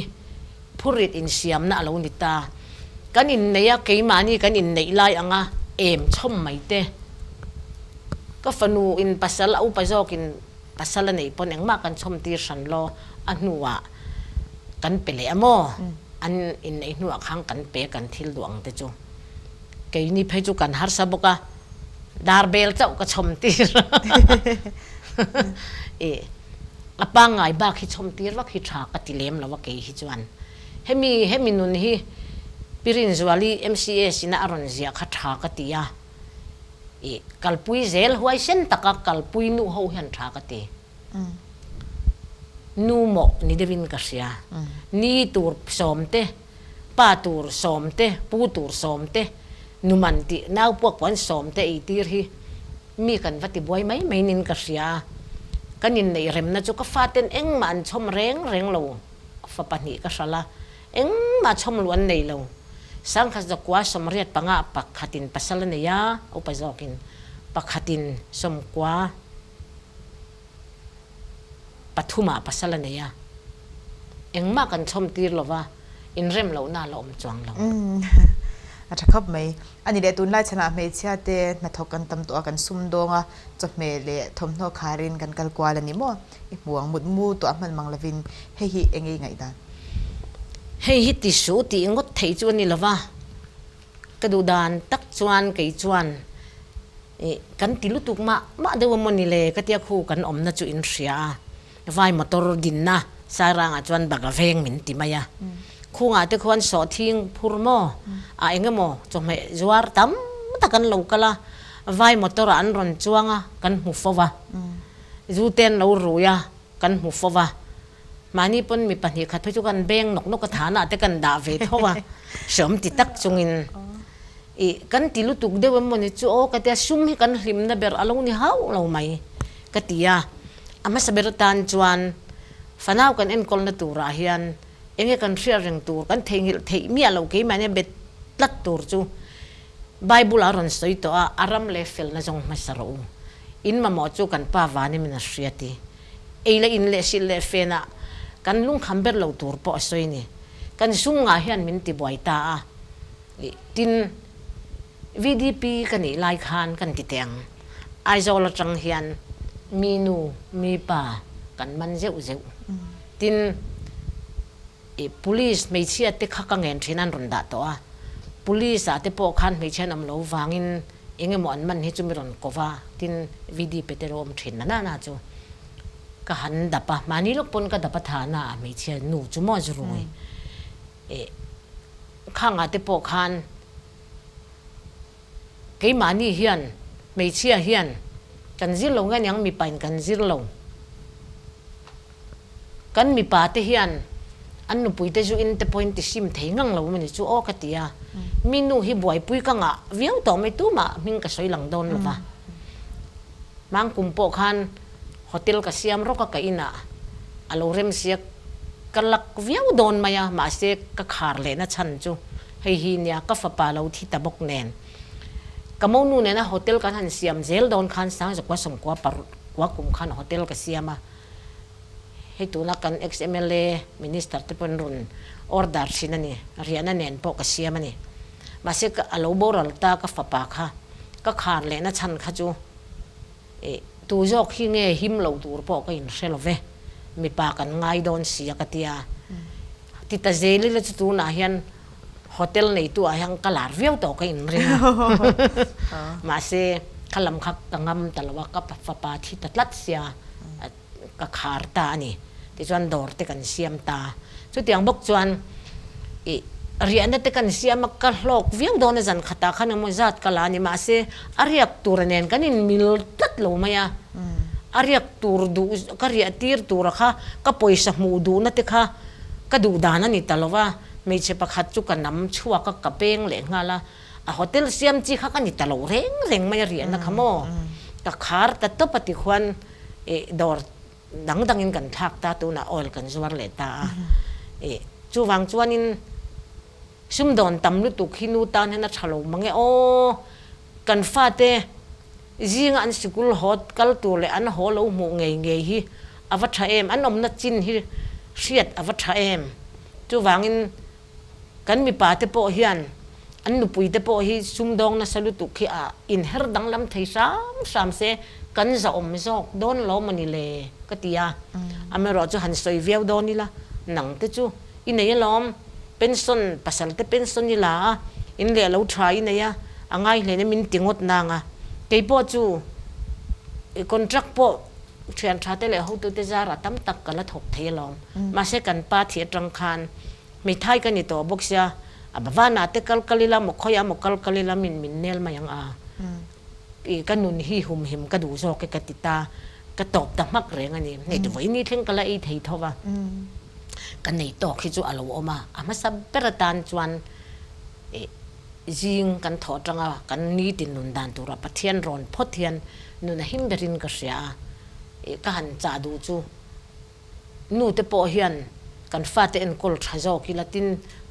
phurit insiamna a lo ni ta. Kan inneih a, keimahni kan inneih lai anga em chhawm mai te. Ka fanu in pasal a upa zawkin pasal a neih pawn engmah kan chhawm tir hran lo, a hnuah kan pe leh a maw? An inneih hnuah khan kan pe kan thil duh ang te chu. Keini phei chu kan harsa bawk a, dar bel chauh ka chhawm tir i a pangngai bak hi chhawm tir vak hi tha ka ti lem lo a kei hi chuan. Hemi hemi nun hi Pi Rinzuali MCS ina a rawn ziah kha tha ka ti a. I kalpui zel huaisen taka kalpui nu ho hian tha ka ti. Nu mawh ni deuhin ka hria. Ni tur sawm te, pa tur sawm te, pu tur sawm te, nu man tih nau puak puan sawm te ei tir hi mi kan va ti buai mai mai nin ka hria. Kan inneih remna chu ka faten engmah an chhawm reng reng lo. Fa pahnih ka hralh a, Engmah chhawm luh an nei lo. Sangkhat zakua sawmriat panga pakhatin pasal a nei a, upa zawkin pakhatin sawmkua pathumah pasal a nei a. Engmah kan chhawm tir lo va, inrem lohna a la awm chuang lo. A tha khawp mai. A ni leh tunlai chhanah hmeichhia te hnathawk kan tam tawh a, kan sumdawng a, chawhmeh leh thawmhnaw kharin kan kal kual a ni maw? I hmu ang mut mu tuah hman mang lovin hei hi eng ei ngaihdan? Hei hi ti suh tih ngawt theih chu a ni lova, ka duh dan tak chuan kei chuan ih kan ti lutuk mah mah deuh a maw ni le ka tia khu kan awmna chu in hria a, vai motor dinna Sairangah chuan baga veng min ti mai a, khungah te khuan sawhthing phur maw ah eng emaw chawhmeh zuar tam tak an lo kal a. Vai motor ah an rawn chuang a, kan hmu fo va. Zu te an lo rui a, kan hmu fo va. Mahni pawn mi 2 khat phei chu kan beng nawk nawk a thana ah te kan dah ve tho a, hreawm ti tak chungin ih kan ti lutuk deuh em mawni chu aw ka tia sum hi kan hlimna ber a lo ni hauh lo mai ka ti a. A hmasa ber atan chuan fanau kan enkawlna turah hian enge kan hriat reng tur kan theihnghilh theih miah loh keimahnia bet tlat tur chu Bible a rawn sawi tawh a, a ram leh felna zawng hmasa rawh u. In mamawh chu kan Pa Vanim in a hria ti. Ei leh in leh silh leh fenah kan lungkham ber lo tur pawh a sawi ni. Kan sum ngah hian min ti buai ta a. Tin, VDP ka nih lai khan kan ti teh ang. Aizawl atang hian mi nu, mi pa kan man zeuh zeuh. Tin, I police hmeichhia te kha ka ngen thin an rawn dah tawh a, police ah te pawh khan hmeichhia an awm lo vangin eng emaw an man hi chu mi rawn ko va, tin VD pe te lo awm thin na na na chu ka han dap a, mahni lawk pawn ka dap a tha na a hmeichhia nu chu maw zu rui i khang ah te pawh khan Keimahni hian, hmeichhia hian kan zir lo nge niang mipain kan zir lo. Kan mipa te hian an nupui te zu in te pawhin ti sim thei ngang lo mawni chu aw ka ti a. Mi nu hi buaipui ka ngah viau tawh mai tumah hming ka sawi lang dawn lo va. Mangkum pawh khan hotel ka siam rawk a ka inah a lo rem sia ka lak viau dawn mai a mahse ka khar lehna chhan chu hei hi nia ka fapa lo thi ta bawk nen ka monu nena hotel kan han siam zel dawn khan Sangzakua sawmkua parukua kum khan hotel ka siam a hei tuna kan ex mla minister te pawhin rawn order thin a ni riahna nen pawh ka siam a ni mahse ka a lo boral ta ka fapa kha ka khar lehna chhan kha chu Ih, tu zawk hi nge him lo tur pawh ka inhre lo ve, mipa kan ngai dawn si a ka ti a. Ti ta zel ila chu tunah hian hotel neitu ah hian ka lar viau tawh ka inring a. Mahse, kha lam kha ka ngam ta lo a, ka fapa thi ta tlat sia ka khar ta a ni. Tichuan dawr te kan siam ta. Chutiang bawk chuan ih riahna te kan siam a, ka hlawk viau dawn a zan khatah khan emaw zat ka la a ni. Mahse a riak tur nen kan inmil tlat lo mai a. A riak tur duh ka riah tir tura kha ka pawisa hmuh duhna te kha ka duh dan a ni ta lo va. Hmeichhe pakhat chu ka nam chhuak a, ka peng leh nghal a. A hotel siam chi kha ka ni ta lo reng reng mai a riahna kha maw. Ka khar ta tawp a tikhuan ih dawr dang dangin kan thlak ta tunah oil kan zuar leh ta a ih chuvang chuanin sumdawn tam lutuk hi nu tan hian a tha lo mang e aw kan fate zinga an sikul haw kal tur leh an haw lo hmuh ngei ngei hi a va tha em an awmna chin hi hriat a va tha em chuvangin Kan mipa te pawh hian an nupui te pawh hi sumdawng nasa lutuk hi a inher danglam thei hram hram se kan zahawm zawk dawn lo mawni le ka ti a. Amaherawh chu han sawi viau dawn ila nang te chu i nei alawm, pension pasal te pension i la a, in leh lo tha i nei a, a ngai hlein min ti ngawt nang a. Kei pawh chu contract pawh thian tha te leh hotute zarah tam tak ka la thawk thei alawm. Mahse kan pa thih atang khan Hmeithai ka ni tawh bawk sia, a Bhavana te kal kal ila maw khawiah maw kal kal ila min min nel mai ang a, i ka nun hi humhim ka duh zawk e ka ti ta, ka tawp ta hmak reng a ni. Hei tu vawiin ni thleng ka la ei thei tho va, ka nei tawk hi chu a lo awm a, a hmasa ber atan chuan i zing kan thawh atanga kan nitin nun dan tura Pathian rawn phawt hian nun a him berin ka hria a, i ka han chah duh chu. Nu te pawh hian kan fate enkawl tha zawk ila tin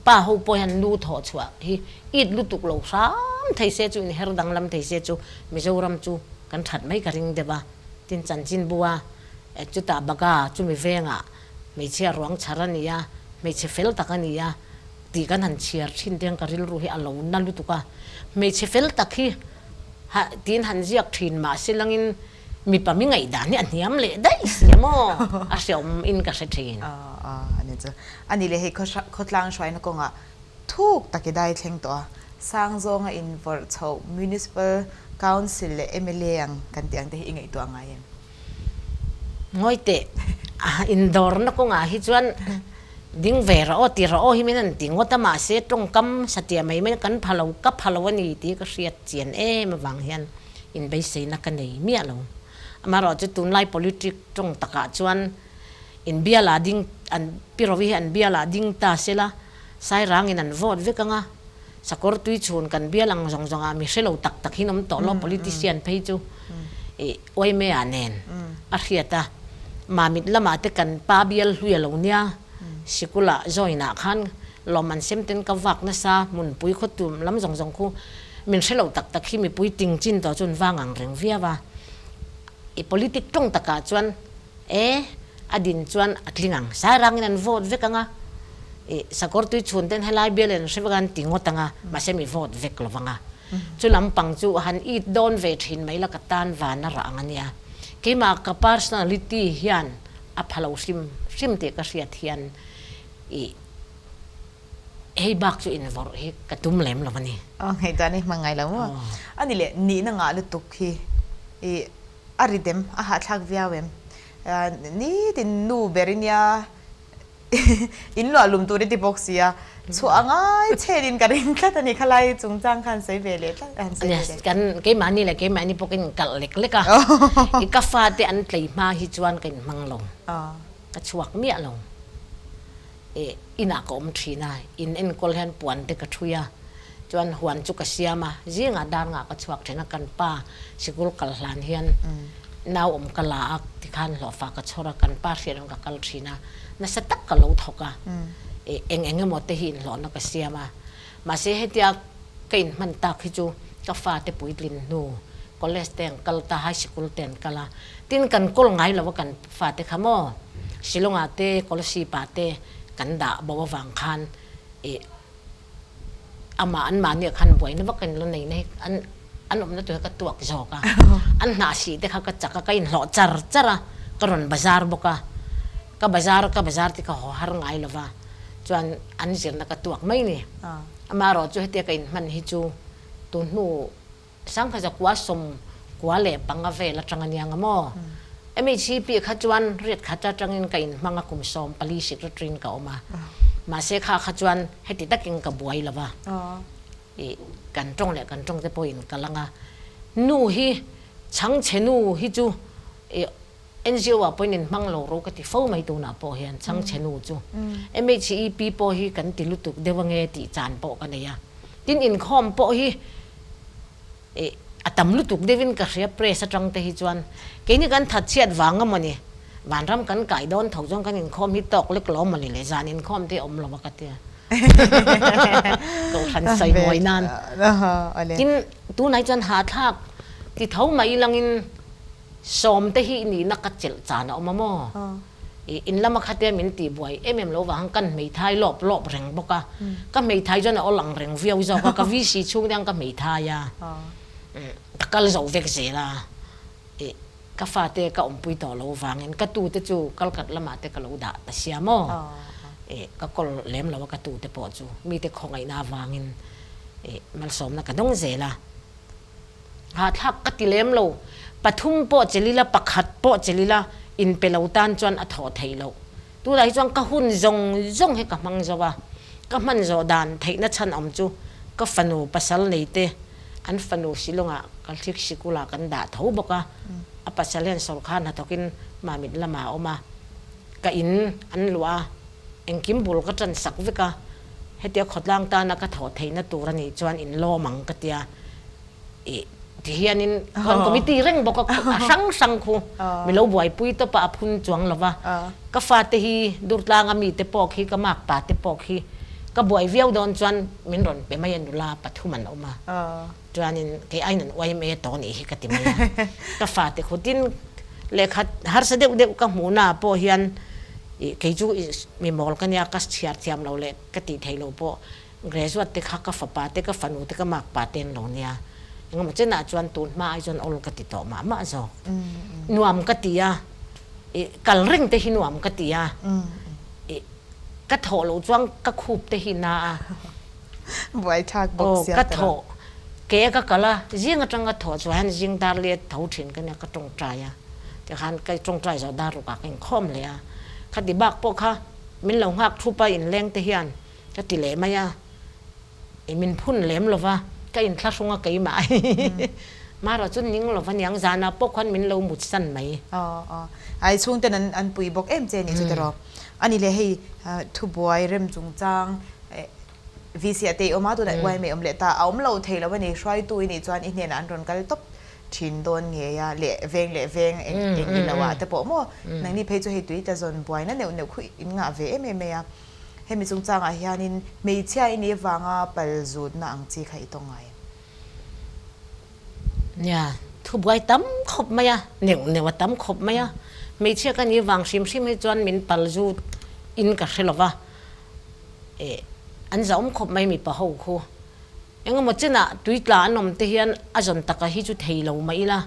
pa ho pawh hian nu thawh chhuah hi it lutuk lo hram thei se chu inher danglam thei se chu Mizoram chu kan that mai ka ring deuh a. Tin chanchinbu a chutah baga chumi vengah hmeichhia ruang chhar a ni a, hmeichhe fel tak a ni a tih kan han chhiar thin te hian ka rilru hi a lo na lutuk a. Hmeichhe fel tak hi ha tiin han ziak thin mahse langin Mipa mi ngaihdan hi a hniam leh daih si a maw? A hreawm in ka hre thin. A ni chu. A ni leh hei khawtlang hruaina kawngah thuk tak i dai thleng tawh a, sang zawnga invawrh chhoh Municipal Council leh mla ang kan tih ang te hi i ngaihtuah ngai em? Ngawi teh, indawrna kawngah hi chuan ding ve rawh aw ti rawh aw hi min han ti ngawt a, mahse tawngkam satliah mai mai kan pha lo, ka pha lo a ni tih ka hriat chian em avang hian. inbeiseina ka nei miah lo. Amaherawhchu tunlai politic tawng takah chuan inbialah ding an Pi Rovi hi an bialah ding ta sela Sairangin an vote vek anga Sakawr tui chhun kan bial ang zawng zawngah mi hrelo tak tak hin awm tawh lo politician phei chu i Uaimea nen a hriat a, Mamit lamah te kan pa bial hlui a lo nia, sikula join ah khan lawmman sem ten ka vak nasa, hmunpui khawtum lam zawng zawng khu min hrelo tak tak hi mipui ting chin tawh chuan vang ang reng viau a, i politic tawng takah chuan e a din chuan a tling ang, Sairangin an vote vek ang a, i sakawr tui chhun ten helai bial in an hre vek a an ti ngawt ang a, mahse mi vote vek lo vang a. Chu lampang chu han it dawn ve thin mai la ka tan van a rah ang a nia. Keimah ka personality hian a pha lo hrim hrim tih ka hriat hian i hei bak chu invawrh hi ka tum lem lo a ni. Aw ngaihtuah ni hmang ngai lo maw? A ni leh nihna ngah lutuk hi i a ri dem a hahthlak viau em? Nitin nu ber i nia In luah lum tur i ti bawk sia, chhuah a ngai chenin ka ring tlat a ni. Khalai chungchang khan sawi ve leh tlat a han sawi ve leh. Kan keimahni leh keimahni pawh ka inkalh lek lek a, i ka fate an tlei hma hi chuan ka inhmang lo, ka chhuak miah lo. I inah ka awm thin a, in enkawl hian puan te ka thui a, chuan huan chu ka siam a, zingah dar ngah ka chhuak thin a, kan pa sikul kal hlan hian nau awm ka la a tikhan hlawhfa ka chhawr a, kan pa hriat ang ka kal thin a, nasa tak ka lo thawk a, ih eng eng emaw te hi inhlawhna ka siam a, mahse hetia ka inhman tak hi chu ka fate puitlin hnu college te an kal ta, high sikul te an kal a, tin kan kawl ngai lo a kan fate kha maw Shillong ah te Kolasib ah te kan dah bo avang khan ih Amah an mahni ah khan buaina vak in lo nei na hi an an awmna tur hi ka tuak zawk a, an hnah sih te kha ka chak a, ka inhlawh char char a, ka rawn bazar bawk a, ka bazar ka bazar te ka haw har ngai lo va, chuan an zirna ka tuak mai ni. Amaherawh chu hetia ka inhman hi chu tun hnu Sangha zakua 95 vel atang a nia nga maw? MHCP kha chuan riat khat atangin ka inhmang a kum 14 secretary in ka awm a. Mahse kha kha chuan heti takin ka buai lo va. Ih kan tawng leh kan tawng te pawhin ka lang a. Nu hi chhangchhe nu hi chu ih NGO ah pawhin inhmang lo ro ka ti fo mai tunah pawh hian chhangchhe nu chu. MHEP pawh hi kan ti lutuk deuh ange tih chan pawh ka nei a. Tin inkhawm pawh hi ih a tam lutuk deuhin ka hria press atang te hi chuan keini kan that chhiat vang a mawni vanram kan kai dawn tho chuan kan inkhawm hi tawk lek lo mawni le zan inkhawm te hi awm lo a ka tia kohhran sawi mawi nan. Tin tunah hi chuan hahthlak ti tho mai langin Sawmte hi nihna ka chelh chan a awm a maw? I in lama khatia min tih buai em em lo vang kan hmeithai lawp lawp reng bawk a, ka hmeithai chuan a awl ang reng viau zawk a, ka VC chhung te ang ka hmeithai a, ka kal zo vek zel a, i ka fate ka awmpui tawh lo vangin ka tute chu kalkhat lamah te ka lo dah ta sia maw? I ka kawl lem lo a ka tute pawh chu mite khawngaihna avangin i malsawmna ka dawng zel a. Hahthlak ka ti lem lo. Pathum pawh chelh ila, pakhat pawh chelh ila, inpe lo tan chuan a thawh theih loh. Tunah hi chuan ka hun zawng zawng hi ka hmang zo a, ka hman zawh dan theihna chhan awm chu ka fanu pasal nei te, an fanu Shillong-ah Kalthik Sikul-ah kan dah tho bawk a, a pasal hian sawrkar hnathawkin Mamit lamah a awm a, ka in an luah a, engkim bul ka tan sak vek a, hetia khawtlang tana ka thawh theihna tur a nih chuan inlawm ang ka tia. Ih ti hianin khuan committee reng bawk a, a hrang hrang khu mi lo buaipui tawp a, a phun chuang lo va. Ka fate hi Durtlanga mite pawh khi ka makpa te pawh khi ka buai viau dawn chuan min rawn pe mai a nula pathum an awm a, chuanin kei aiin an YMA tawh nih hi ka ti mai a. Ka fate khu tin lehkha harsa deuh deuh ka hmuhna ah pawh hian ih kei chu mi mawl ka nia ka chhiar thiam lo leh ka tih theih loh pawh Graduate te kha ka fapa te ka fanu te ka makpa te an lo nia. Engemaw chenah chuan tun hma ai chuan awl ka ti tawh mah mah zawk. Nuam ka ti a, ih kal reng te hi nuam ka ti a, ih ka thawh loh chuan ka khup te hi na a. Buaithlak bawk sia Aw ka thawh ke a ka kal a, zing atang ka thawh chuan hian zing dar liat tho thin ka nia ka tawngtai a, tikhan ka tawngtai zawh dar rukah ka inkhawm leh a, khati bak pawh kha min lo nghak thup a inleng te hian Ka ti leh mai a, i min phun lem lo va, ka inthlahrung a keimah hi. Marawh chu ning lo va niang zanah pawh khuan min lo mut san mai. Aw aw. Ai chhungten an an pui bawk em che nih chu tiraw. Ani leh hei thubuai rem chungchang VC a te i awm a tunah yma awm leh ta a awm lo thei lo a ni. Hruaitu i nih chuan i hnenah an rawn kal tawp thin dawn ngei a leh veng leh veng eng eng i lo ah te pawh maw nangni phei chu hei tui tla zawn buaina neuh neuh khu in ngah ve em em mai a. Hemi chungchangah hianin hmeichhia i nih avanga pal zutna ang chi kha i tawng ngai. Nia, thubuai tam khawp mai a, neuh neuh a tam khawp mai a. Hmeichhia ka nih vang hrim hrim hi chuan min pal zut in ka hre lo va, eh an zahawm khawp mai mipa ho khu. Engemaw chenah tui tla an awm te hian a zawn taka hi chu thei lo mah ila,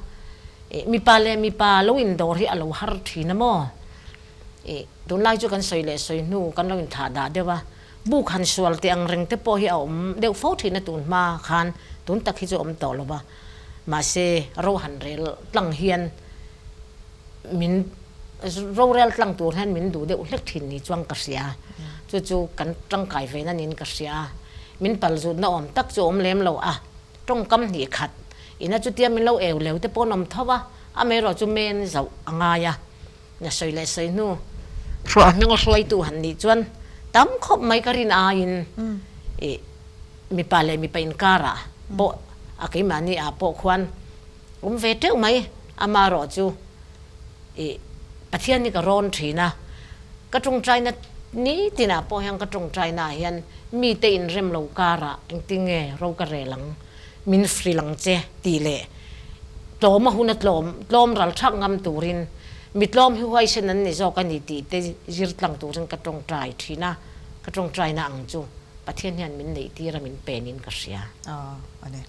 eh mipa leh mipa lo indawr hi a lo har thin a maw? Eh tunlai chu kan sawi leh sawi hnu kan lo inthlah dah deuh a. Buk han sual teh ang reng te pawh hi a awm deuh fo thin a tun hma khan tun tak hi chu a awm tawh lo va. Mahse ro han rel tlang hian min rorel tlang tur hian min duh deuh hlek thin ni chuan ka hria. Chu chu kan tangkai ve na niin ka hria. Min pal zutna awm tak chu a awm lem lo a, tawngkam hnih khat ina chutia min lo eu leu te pawh an awm tho a, amaherawh chu men zauh a ngai a. Na sawi leh sawi hnu hruah hming a hruaitu han nih chuan tam khawp mai ka rin aiin ih mipa leh mipa inkarah pawh a keimahni ah pawh khuan awm ve teuh mai. Amaherawh chu ih Pathian hi ka rawn thin a, ka tawngtaina nitinah pawh hian ka tawngtaina ah hian mite inrem lo karah engtinge ro ka rel ang. Min hrilh ang che tih leh tlawm a hun a tlawm, tlawm ral thak ngam turin mi tlawm hi huaisen an ni zawk a ni tih te zir tlang turin ka tawngtai thin a, ka tawngtaina ang chu Pathian hian min neih tir a min pen in ka hria. Aw a ni.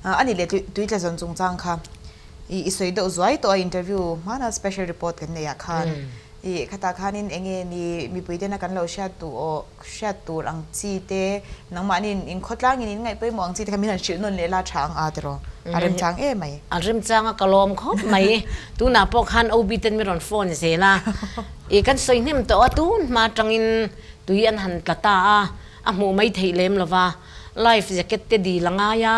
A nih leh tui tla zawn chungchang kha i sawi deuh zuai tawh a interview hmana special report kan neih ah khan I khatah khanin eng nge ni mipui tena kan lo hriat duh aw, hriat tur ang chi te, nangmahniin in khawtlangin in ngaih pawimawh ang chi te kha min han hrilh nawn leh la tha ang a tiraw? A remchang em mai. A remchang a ka lawm khawp mai. Tunah pawh khan OB ten min rawn phone zel a, i kan sawi hnem tawh a, tun hma atangin tui an han tla ta a, a hmuh mai theih lem lova, life jacket te dil a ngai a,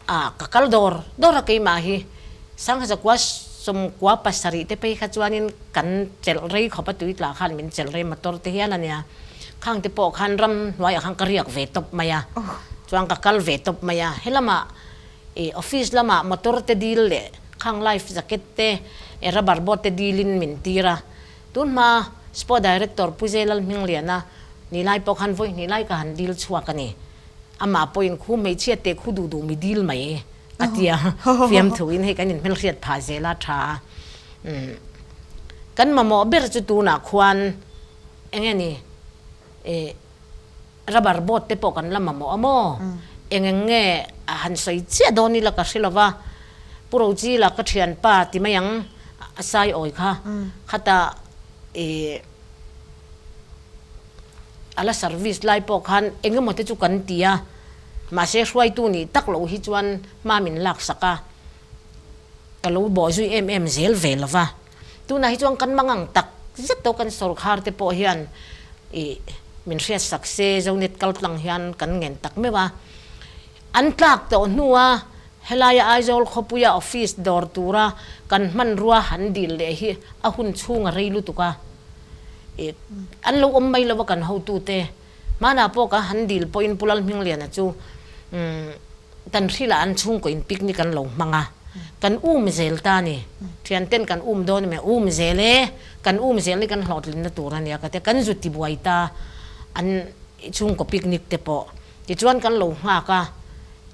Ah, ka kal dawr dawr a keimah hi. Sangha zakua sawmkua pasarih te phei kha chuanin kan chelh rei khawp a tui tla khan min chelh rei motor te hian a nia. Khang te pawh khan ram hnuaiah khan ka riak ve tawp mai a, chuan ka kal ve tawp mai a. Helamah ih office lamah motor te dil leh khang life jacket te eh rubber boat te dilin min tir a. Tun hma Sport Director Pu Zelal Hmingliana ni lai pawh khan vawi hnih lai ka han dil chhuak a ni. Amah pawhin khu hmeichhia te khu duh duh mi dil mai a ti a, fiamthu in hei kan inhmelhriat phah zel a tha a. Kan mamawh ber chu tunah khuan eng nge ni ih rubber boat te pawh kan la mamawh a maw? Eng eng nge a han sawi chiah dawn ila ka hre lo va, Pu Rochila ka thianpa ti mai ang a saiawi kha khatah ih A la service lai pawh khan eng emaw te chu kan ti a, mahse hruaitu nih tak loh hi chuan hma min laksak a, ka lo bawh zui em em zel ve lo va. Tunah hi chuan kan mangang tak zet tawh kan sawrkhar te pawh hian ih min hriatsak se Zonet kal tlang hian kan ngen tak meuh a. An tlak tawh hnua helaia Aizawl khawpuia office dawr tura kan hmanrua han dil leh hi a hun chhung a rei lutuk a. I an lo awm mai lo a kan hotute. Hmanah pawh ka han dil pawhin Pu Lalhmingliana chu kan hrilah an chhungkaw in picnic an lo hmang a, kan um zel ta a ni. Thianten kan um dawn emaw um zel e, kan um zel hi kan hlawhtlinna tur a nia ka ti a, kan zu tibuai ta an chhungkaw picnic te pawh. Tichuan kan lo nghak a,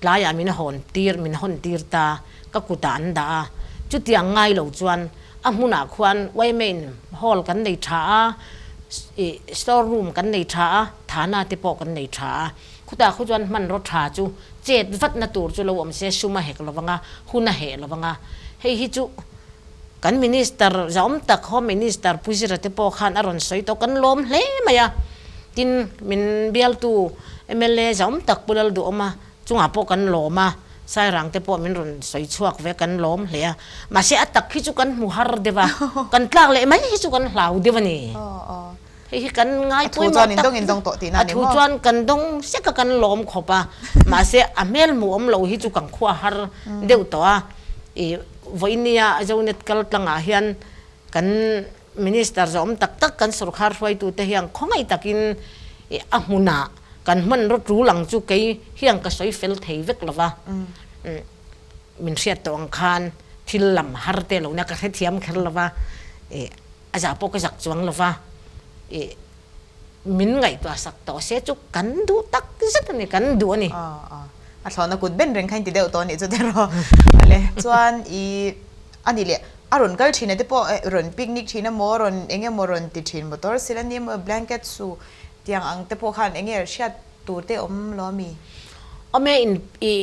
tlaiah min hawn tir, min hawn tir ta, ka kutah an dah a. Chutiang ngai lo chuan a hmunah khuan yma in hall kan nei tha a, ih store room kan nei tha a, thana te pawh kan nei tha a. Khutah khu chuan hmanraw tha chu chet vatna tur chu lo awm se, sum a hek lovang a, hun a heh lovang a. Hei hi chu kan minister zahawm tak Home Minister Pu Zira te pawh khan a rawn sawi tawh, kan lawm hle mai a. Tin, min bialtu mla zahawm tak Pu Lalduhawma chungah pawh kan lawm a, Sairang te pawh min rawn sawi chhuak ve kan lawm hle a. Mahse a tak hi chu kan hmu har deuh a, kan tlak leh mai hi chu kan hlau deuh a ni. Hei hi kan ngai pawimawh tak a thu chuan kan dawng sek a kan lawm khawp a, mahse a hmel hmuh awm lo hi chu kan khua har deuh tawh a, ih vawinia Zonet kal tlangah hian kan Minister zawm tak tak kan sorkar hruaitute hian khawngaih takin ih a hmunah kan hmanraw tul ang chu kei hian ka sawi fel thei vek lo va, min hriat tawh ang khan thil lam har te lo nia ka hrethiam kher lo va, ih. A zah pawh ka zak chuang lo va, ih min ngaihtuah sak tawh se chu kan duh tak zet a ni, kan duh a ni. A thlawhna kut ben reng kha in ti deuh tawh a nih chu tiraw. Vale, chuan ih a nih leh a rawn kal thin a te pawh rawn picnic thin a maw, rawn eng emaw rawn ti thin motor sil a ni emaw blanket su tiang ang te pawh khan eng nge hriat tur te awm lo ami? Awm e, in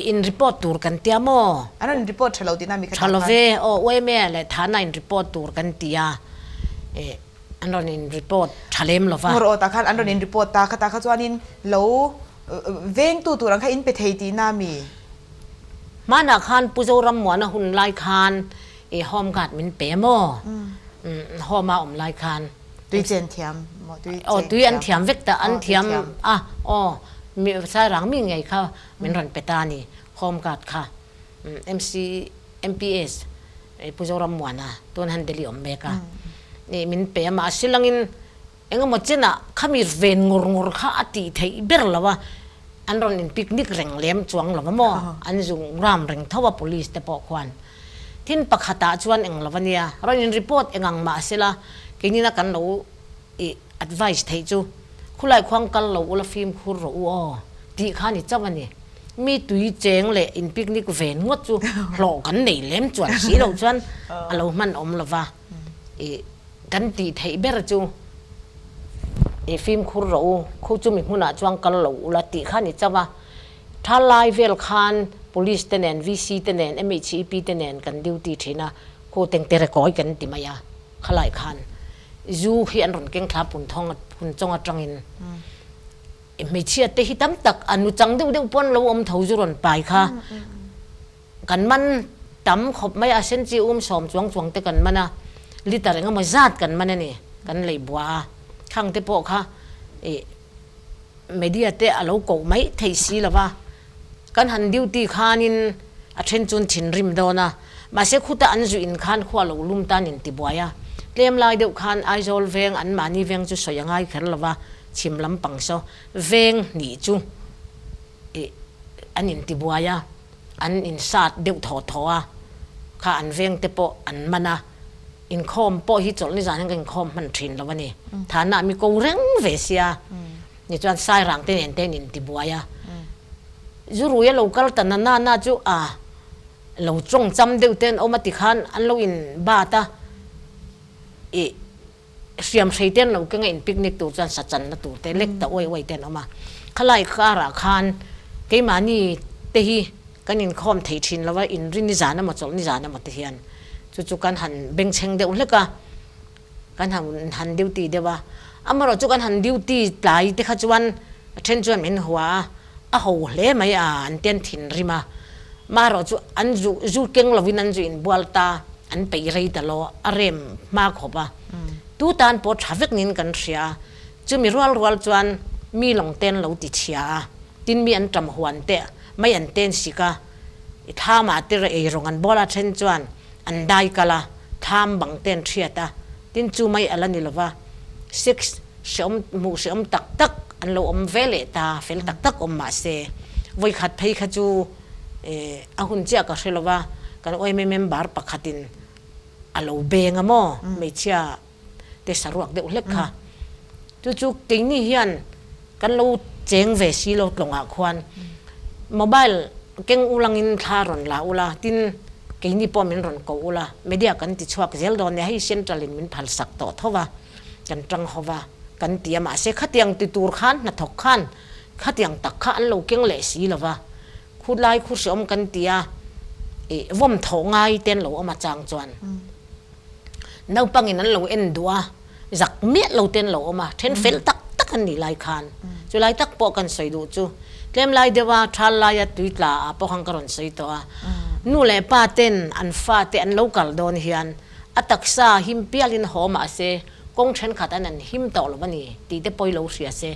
in report tur kan tia maw? An rawn report tha lo tihna ami kha tak khan? Tha lo ve, aw UMA leh Thana in report tur kan tia, eh an rawn in report tha lem lo va. Ngawr aw tah khan an rawn in report ta, khatah kha chuanin lo vengtu tur ang kha in pe thei tihna ami? Hmanah khan Pu Zorammuana hun lai khan i home guard min pe maw? Home a awm lai khan. Tui chen thiam maw tui Aw tui an thiam vek ta an thiam a aw mi Sairang mi ngei kha min rawn pe ta a ni home guard kha MC MPS Pu Zorammuana tun han Delhi awm mek a nih min pe a mahse langin engemaw chenah khami ven ngawr ngawr kha a tih theih ber lo a an rawn in picnic reng lem chuang lo a maw an zung ram reng tho a police te pawh khuan Tin pakhatah chuan eng lo ania, rawn in report eng ang mah sela keinina kan lo i advice theih chu khulai khuang kal lo ula fimkhur rawh u aw tih kha ni chauh a ni. Mi tui cheng leh in picnic ven ngawt chu hlawh kan nei lem chuan si lo chuan a lo hman awm lo va, i kan tih theih ber chu i fimkhur rawh u, khu chu mi hmunah chuan kal lo ula tih kha ni chauh a. Tha lai vel khan Police te nen, VC te nen, MHEP te nen kan duty thin a, khu tengtere kawi kan ti mai a, khalai khan zu hi an rawn keng thla punthawng phunchawng atangin hmeichhia te hi tam tak a nuchang deuh deuh pawn lo awm tho zu rawn pai kha kan man tam khawp mai a, senchi 70 chuang chuang te kan man a, litre engemaw zat kan man a ni, kan lei bua a, khang te pawh kha ih. Media te a lo koh mai thei si lo va, kan han duty khanin a then chuan thinrim dawn a, mahse khuta an zuih in khan khua lo lum tan in tibuai a, tlem lai deuh khan Aizawl veng an mahni veng chu sawi a ngai kher lo va, chhim lampang saw veng hnih chu ih an in tibuai a, an in sat deuh thaw thaw a, kha an veng te pawh an man a. Inkhawm pawh hi chawlh nizan hian ka inkhawm hman thin lo a ni. Thana mi ko reng ve sia. Ni chuan Sairang te nen te an intibuai a. Zurui a lo kal ta na na na chu a lo tawng cham deuh te an awm a tikhan an lo in bat a. Ih hriam hrei te an lo keng a in picnic tur chuan sa channa tur te lek ta uai uai te an awm a. Khalai karah khan keimahni te hi kan inkhawm thei thin lo a, inri nizan emaw chawlh nizan emaw te hian. Chu chu kan han bengchheng deuh hlek a, kan han han duty deuh a. Amaherawh chu kan han duty tlai te kha chuan a then chuan min hua a, a ho hle mai a, an tian thinrim a. Amaherawh chu an zu zu keng lovin an zu inbual ta, an peih rei ta lo, a rem hma khawp a. Tu tan pawh tha vek niin kan hria a, chumi rual rual chuan mi lawng ten lo ti chhia a, tin mi an tam huan te mai an ten sik a. I thlamah te ei rawng an bawl a then chuan an dai kal a, thlam bang te an hriat a, tin chu mai a la ni lova, sex hreawm hmuh hreawm tak tak an lo awm ve leh ta, fel tak tak awm mah se, vawikhat phei kha chu a hun chiah ka hre lova, kan yma member pakhatin a lo beng a maw, hmeichhia te saruak deuh hlek kha. Chu chu keini hian kan lo cheng ve si lo tlawngah khuan mobile keng ulangin thla rawn la ula tin keini pawh min rawn ko ula media kan ti chhuak zel dawn nia hei central in min phal sak tawh tho va kan tang ho va kan ti a mahse khatiang ti tur khan hnathawk khan khatiang tak kha an lo keng leh si lo va khulai khu hreawm kan ti a ih vawm thawh ngai te an lo awm a chang chuan. Naupangin an lo en duh a, zak miah lo te an lo awm a, then fel tak tak an nih lai khan chu lai tak pawh kan sawi duh chu tlem lai deuh a thal laia tui tla ah pawh khan ka rawn sawi tawh a, nu leh pa ten an fate an lo kal dawn hian a taksa him pialin haw mah se. Kawng thenkhat an an him tawh lo a ni tih te pawh hi lo hria se,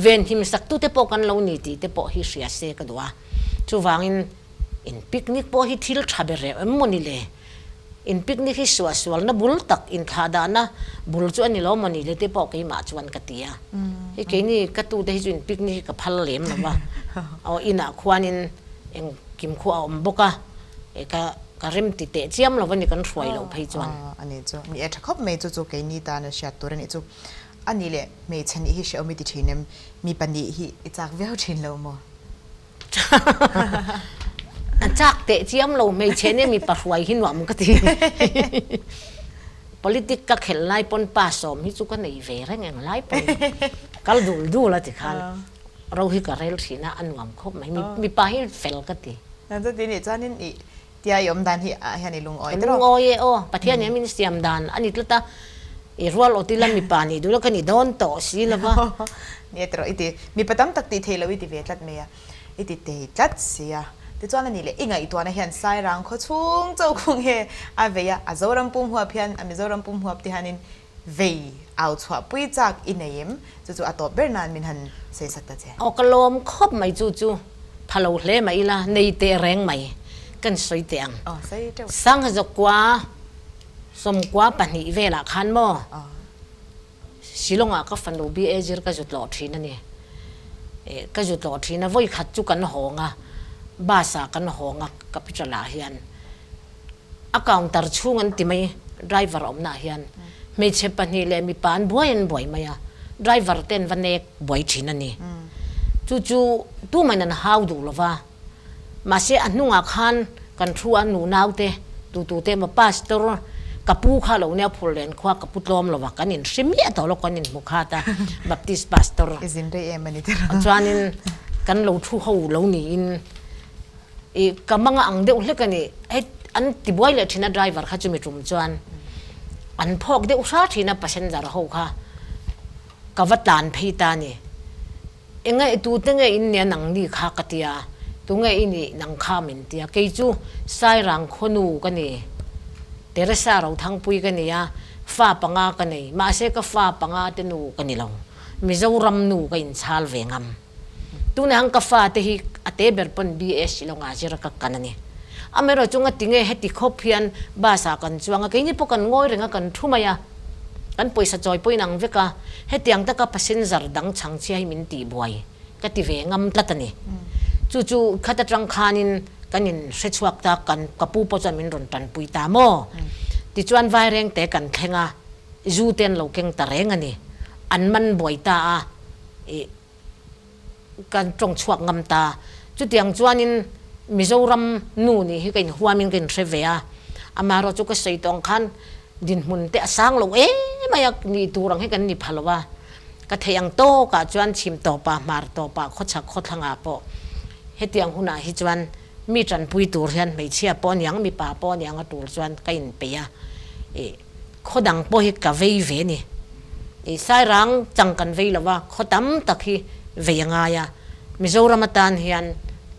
ven him sak tute pawh kan lo ni tih te pawh hi hria se ka duh a. Chuvangin in picnic pawh hi thil tha ber reuh em maw ni le? In picnic hi suahsualna bul tak inthlahdahna bul chu a ni lo maw ni le te pawh keimah chuan ka ti a. Hei keini ka tute hi chu in picnic hi ka phal lem lo va, aw inah khuanin engkim khu a awm bawk a, ka Ka rem ti teh chiam lo a ni kan hruai loh phei chuan. A ni chu. Ni e tha khawp mai chu chu keini tan a hriat tur a nih chu. A ni leh hmeichhe nih hi hrehawm i ti thin em? Mipa nih hi i chak viau thin lo maw? A chak teh chiam lo hmeichhe nia mipa hruai hi nuam ka ti. Politic ka khelh lai pawn pa sawm hi chu ka nei ve reng eng lai pawhin kal dul dul a ti khan ro hi ka rel thin a a nuam khawp mai. Mipa hi fel ka ti. Chuti nih chuanin i tia i awm dan hi ah hian i lungawi tawh. Lungawi e aw, Pathian hian min siam dan a ni tlat a, i rual awt ila mipa nih duh la ka ni dawn tawh si lo va. Ni e tawh i ti, mipa tam tak tih theih loh i ti ve tlat mai a, i ti tei tlat si a. Tichuan a nih leh i ngaihtuahna hian Sairang khaw chhung chauh khung he a vei a, a Zoram pum huap hian a Mizoram pum huap te hianin vei au chhuah pui chak i nei em? Chu chu a tawp ber nan min han sawi sak ta che. Aw ka lawm khawp mai chu chu pha lo hle mai ila nei teh reng mai kan sawi teh ang. Aw sawi teuh. Sangha zawkua sawmkua pahnih velah khan maw Shillong ah ka fanu BA zir ka zut lawh thin a ni. Ka zut lawh thin a vawi khat chu kan hawng a bus ah kan hawng a capital ah hian. A counter chhung an ti mai, driver awmna ah hian hmeichhe pahnih leh mipa an buai an buai mai a, driver te an va nek buai thin a ni. Chu chu tumahin an hau duh lo va, mahse a hnungah khan kan thu a nu naute tu tu te emaw pastor ka pu kha lo nia phur len khua ka pu tlawm lo va, kan inhre miah tawh lo kan inhmu khat a, Baptist pastor. I zin rei em a ni te rawh. Chuanin kan lo thu ho lo niin. I ka manga ang deuh hlek a ni. Hei an ti buai leh thin a driver kha chumi tum chuan an phawk deuh hra thin a passenger ho kha ka va tlan phei ta a ni. Enge i tute nge in nia nang ni kha ka tia, tunge i nih nang kha min tia. Kei chu Sairang khawnu ka ni, Teresa Rothangpui ka ni a, fa panga ka nei. Mahse ka fa panga te nu ka ni lo. Mizoram nu ka inchhal ve ngam. Tunah hian ka fate hi a te ber pawn BA Shillong-ah zir ka kan a ni. Amaherawh chu ngati nge heti khawp hian bus-ah kan chuang a, keini pawh kan ngawi reng a, kan thu mai a, kan pawisa chawi pawhin ang vek a, hetiang taka passenger dang chhangchhia hi min tihbuai ka ti ve ngam tlat a ni. Chu chu khat atang khanin kan inhre chhuak ta, kan ka pu pawh chuan min rawn tanpui ta maw? Tichuan Vairengte kan thleng a, zu te an lo keng ta reng a ni. An man buai ta a. I kan tawng chhuak ngam ta. Chutiang chuanin Mizoram nu nih hi ka inhuamin ka inhre ve a, amaherawh chu ka sawi tawng khan dinhmun te a sang lo em mai a, nih tur ang hi kan ni pha lo a. Ka theih ang tawkah chuan chhim tawpah, hmar tawpah, khawchhak khawthlangah pawh hetiang hunah hi chuan mi tanpui tur hian hmeichhia pawh aniang, mipa pawh aniang a tul chuan ka inpeih a. I Khaw dang pawh hi ka vei ve ni. I Sairang chang kan vei lo va, khaw tam tak hi vei a ngai a. Mizoram atan hian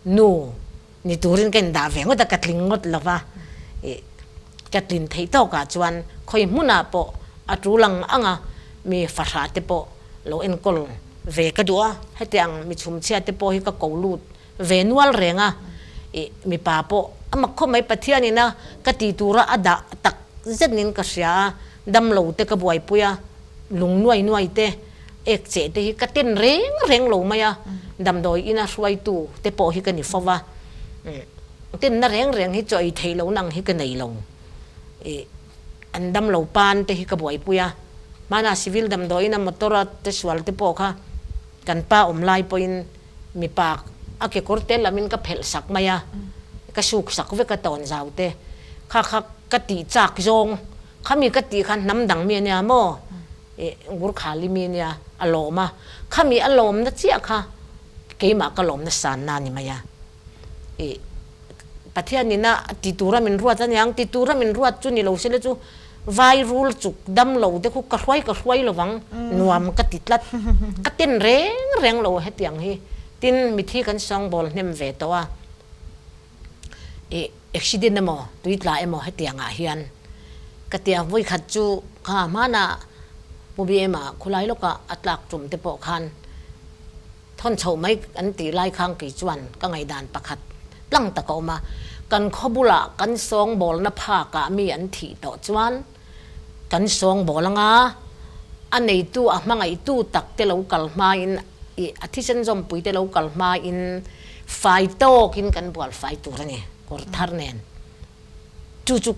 nu ni turin ka indah ve ngawt a, ka tling ngawt lo va. I ka tlin theih tawkah chuan khawi hmunah pawh a tul ang ang a, mi fahrah te pawh lo enkawl ve ka duh a. Hetiang mi chhumchhia te pawh hi ka ko lut ve nual reng a, ih mipa pawh a mak khawp mai Pathian ina ka tih tura a dah tak zet niin ka hria a, damlo te ka buaipui a, lung nuai nuai te, ek cheh te hi ka ten reng reng lo mai a, damdawi ina hruaitu te pawh hi ka ni fo va, tenna reng reng hi chaw ei theih lohna ang hi ka nei lo, ih an damlo pan te hi ka buaipui a, hmana civil damdawi ina motor a te sual te pawh kha kan pa awm lai pawhin Mipa a kekawr te lamin ka phelh sak mai a, ka suk sak vek a tawn zau te. Kha kha ka tih chak zawng, khami ka tih khan hnam dang mi a nia maw? Ih Gurkhali mi a nia, a lawm a. Khami a lawmna chiah kha keimah ka lawmna sanna a ni mai a. Ih Pathianin a ti tura min ruat a niang, ti tura min ruat chu ni lo se le chu Vai rul chuk dam lo te khu ka hruai ka hruai lo vang, nuam ka ti tlat. Ka ten reng reng lo hetiang hi. Tin, mithi kan sawngbawl hnem ve tawh a, ih accident emaw tui tla emaw hetiang ah hian ka tia vawikhat chu kha hmanah. Pu BM-a khulai lawka a tlak tum te pawh khan thawn chhoh mai an tih lai khang kei chuan ka ngaihdan pakhat tlang tak a awm a. Kan khaw bulah kan sawngbawlna phakah mi an thih tawh chuan kan sawngbawl anga a neitu a hmangaihtu tak te lo kal hmain ih a thisen zawmpui te lo kal hmain fai tawkin kan bual fai tur a ni kawr thar nen. Chu chu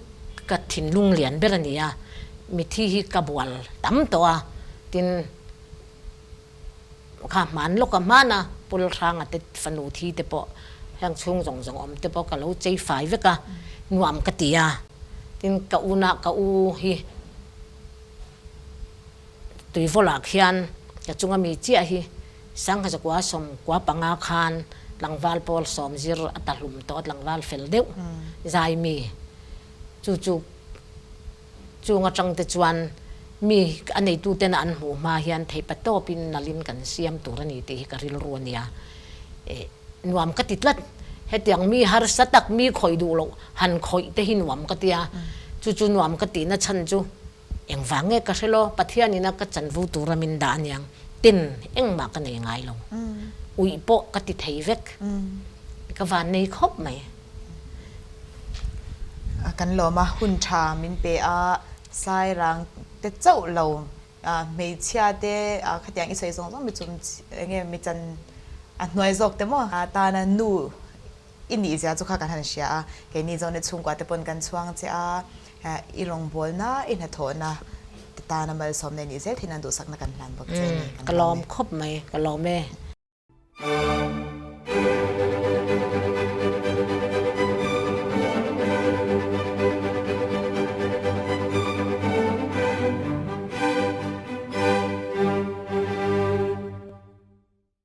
ka thinlung lian ber a ni a, mithi hi ka bual tam tawh a, tin kha hman lawk a hman a, Pul Hranga te fanu thi te pawh heng chhung zawng zawng awm te pawh ka lo chei fai vek a, nuam ka ti a, tin ka unah ka u hi Tuivawlah khian ka chunga mi chiah hi Sangha zakua sawmkua panga khan tlangval pawl sawm zir a ta hlum tawh a, tlangval fel deuh zai mi chu chu chung atang te chuan mi a neitu tena an hmuh hma hian theihpa tawpin nalin kan siam tur a ni tih hi ka rilru a nia. Nuam ka ti tlat. Hetiang mi harsa tak mi khawih duh loh han khawih te hi nuam ka tia, chu chu nuam ka tihna chhan chu Engvang nge ka hre lo, Pathian ina ka chanvo tura min dah aniang, tin engmah ka nei ngai lo. Uih pawh ka ti thei vek. Ka van nei khawp mai. Kan lawm a, hun tha min pe a, Sairang te chauh lo, hmeichhia te khatiang i sawi zawng zawng mi chung enge mi chan a hnuai zawk te maw tana nu I nih zia chu kha kan han hria a, keini Zonet chhungkua te pawn kan chhuang che a, i rawngbawlna, i hnathawhna te tana malsawmna i nih zel theihna duhsakna kan hlan bawk che a ni. Ka lawm khawp mai, ka lawm e.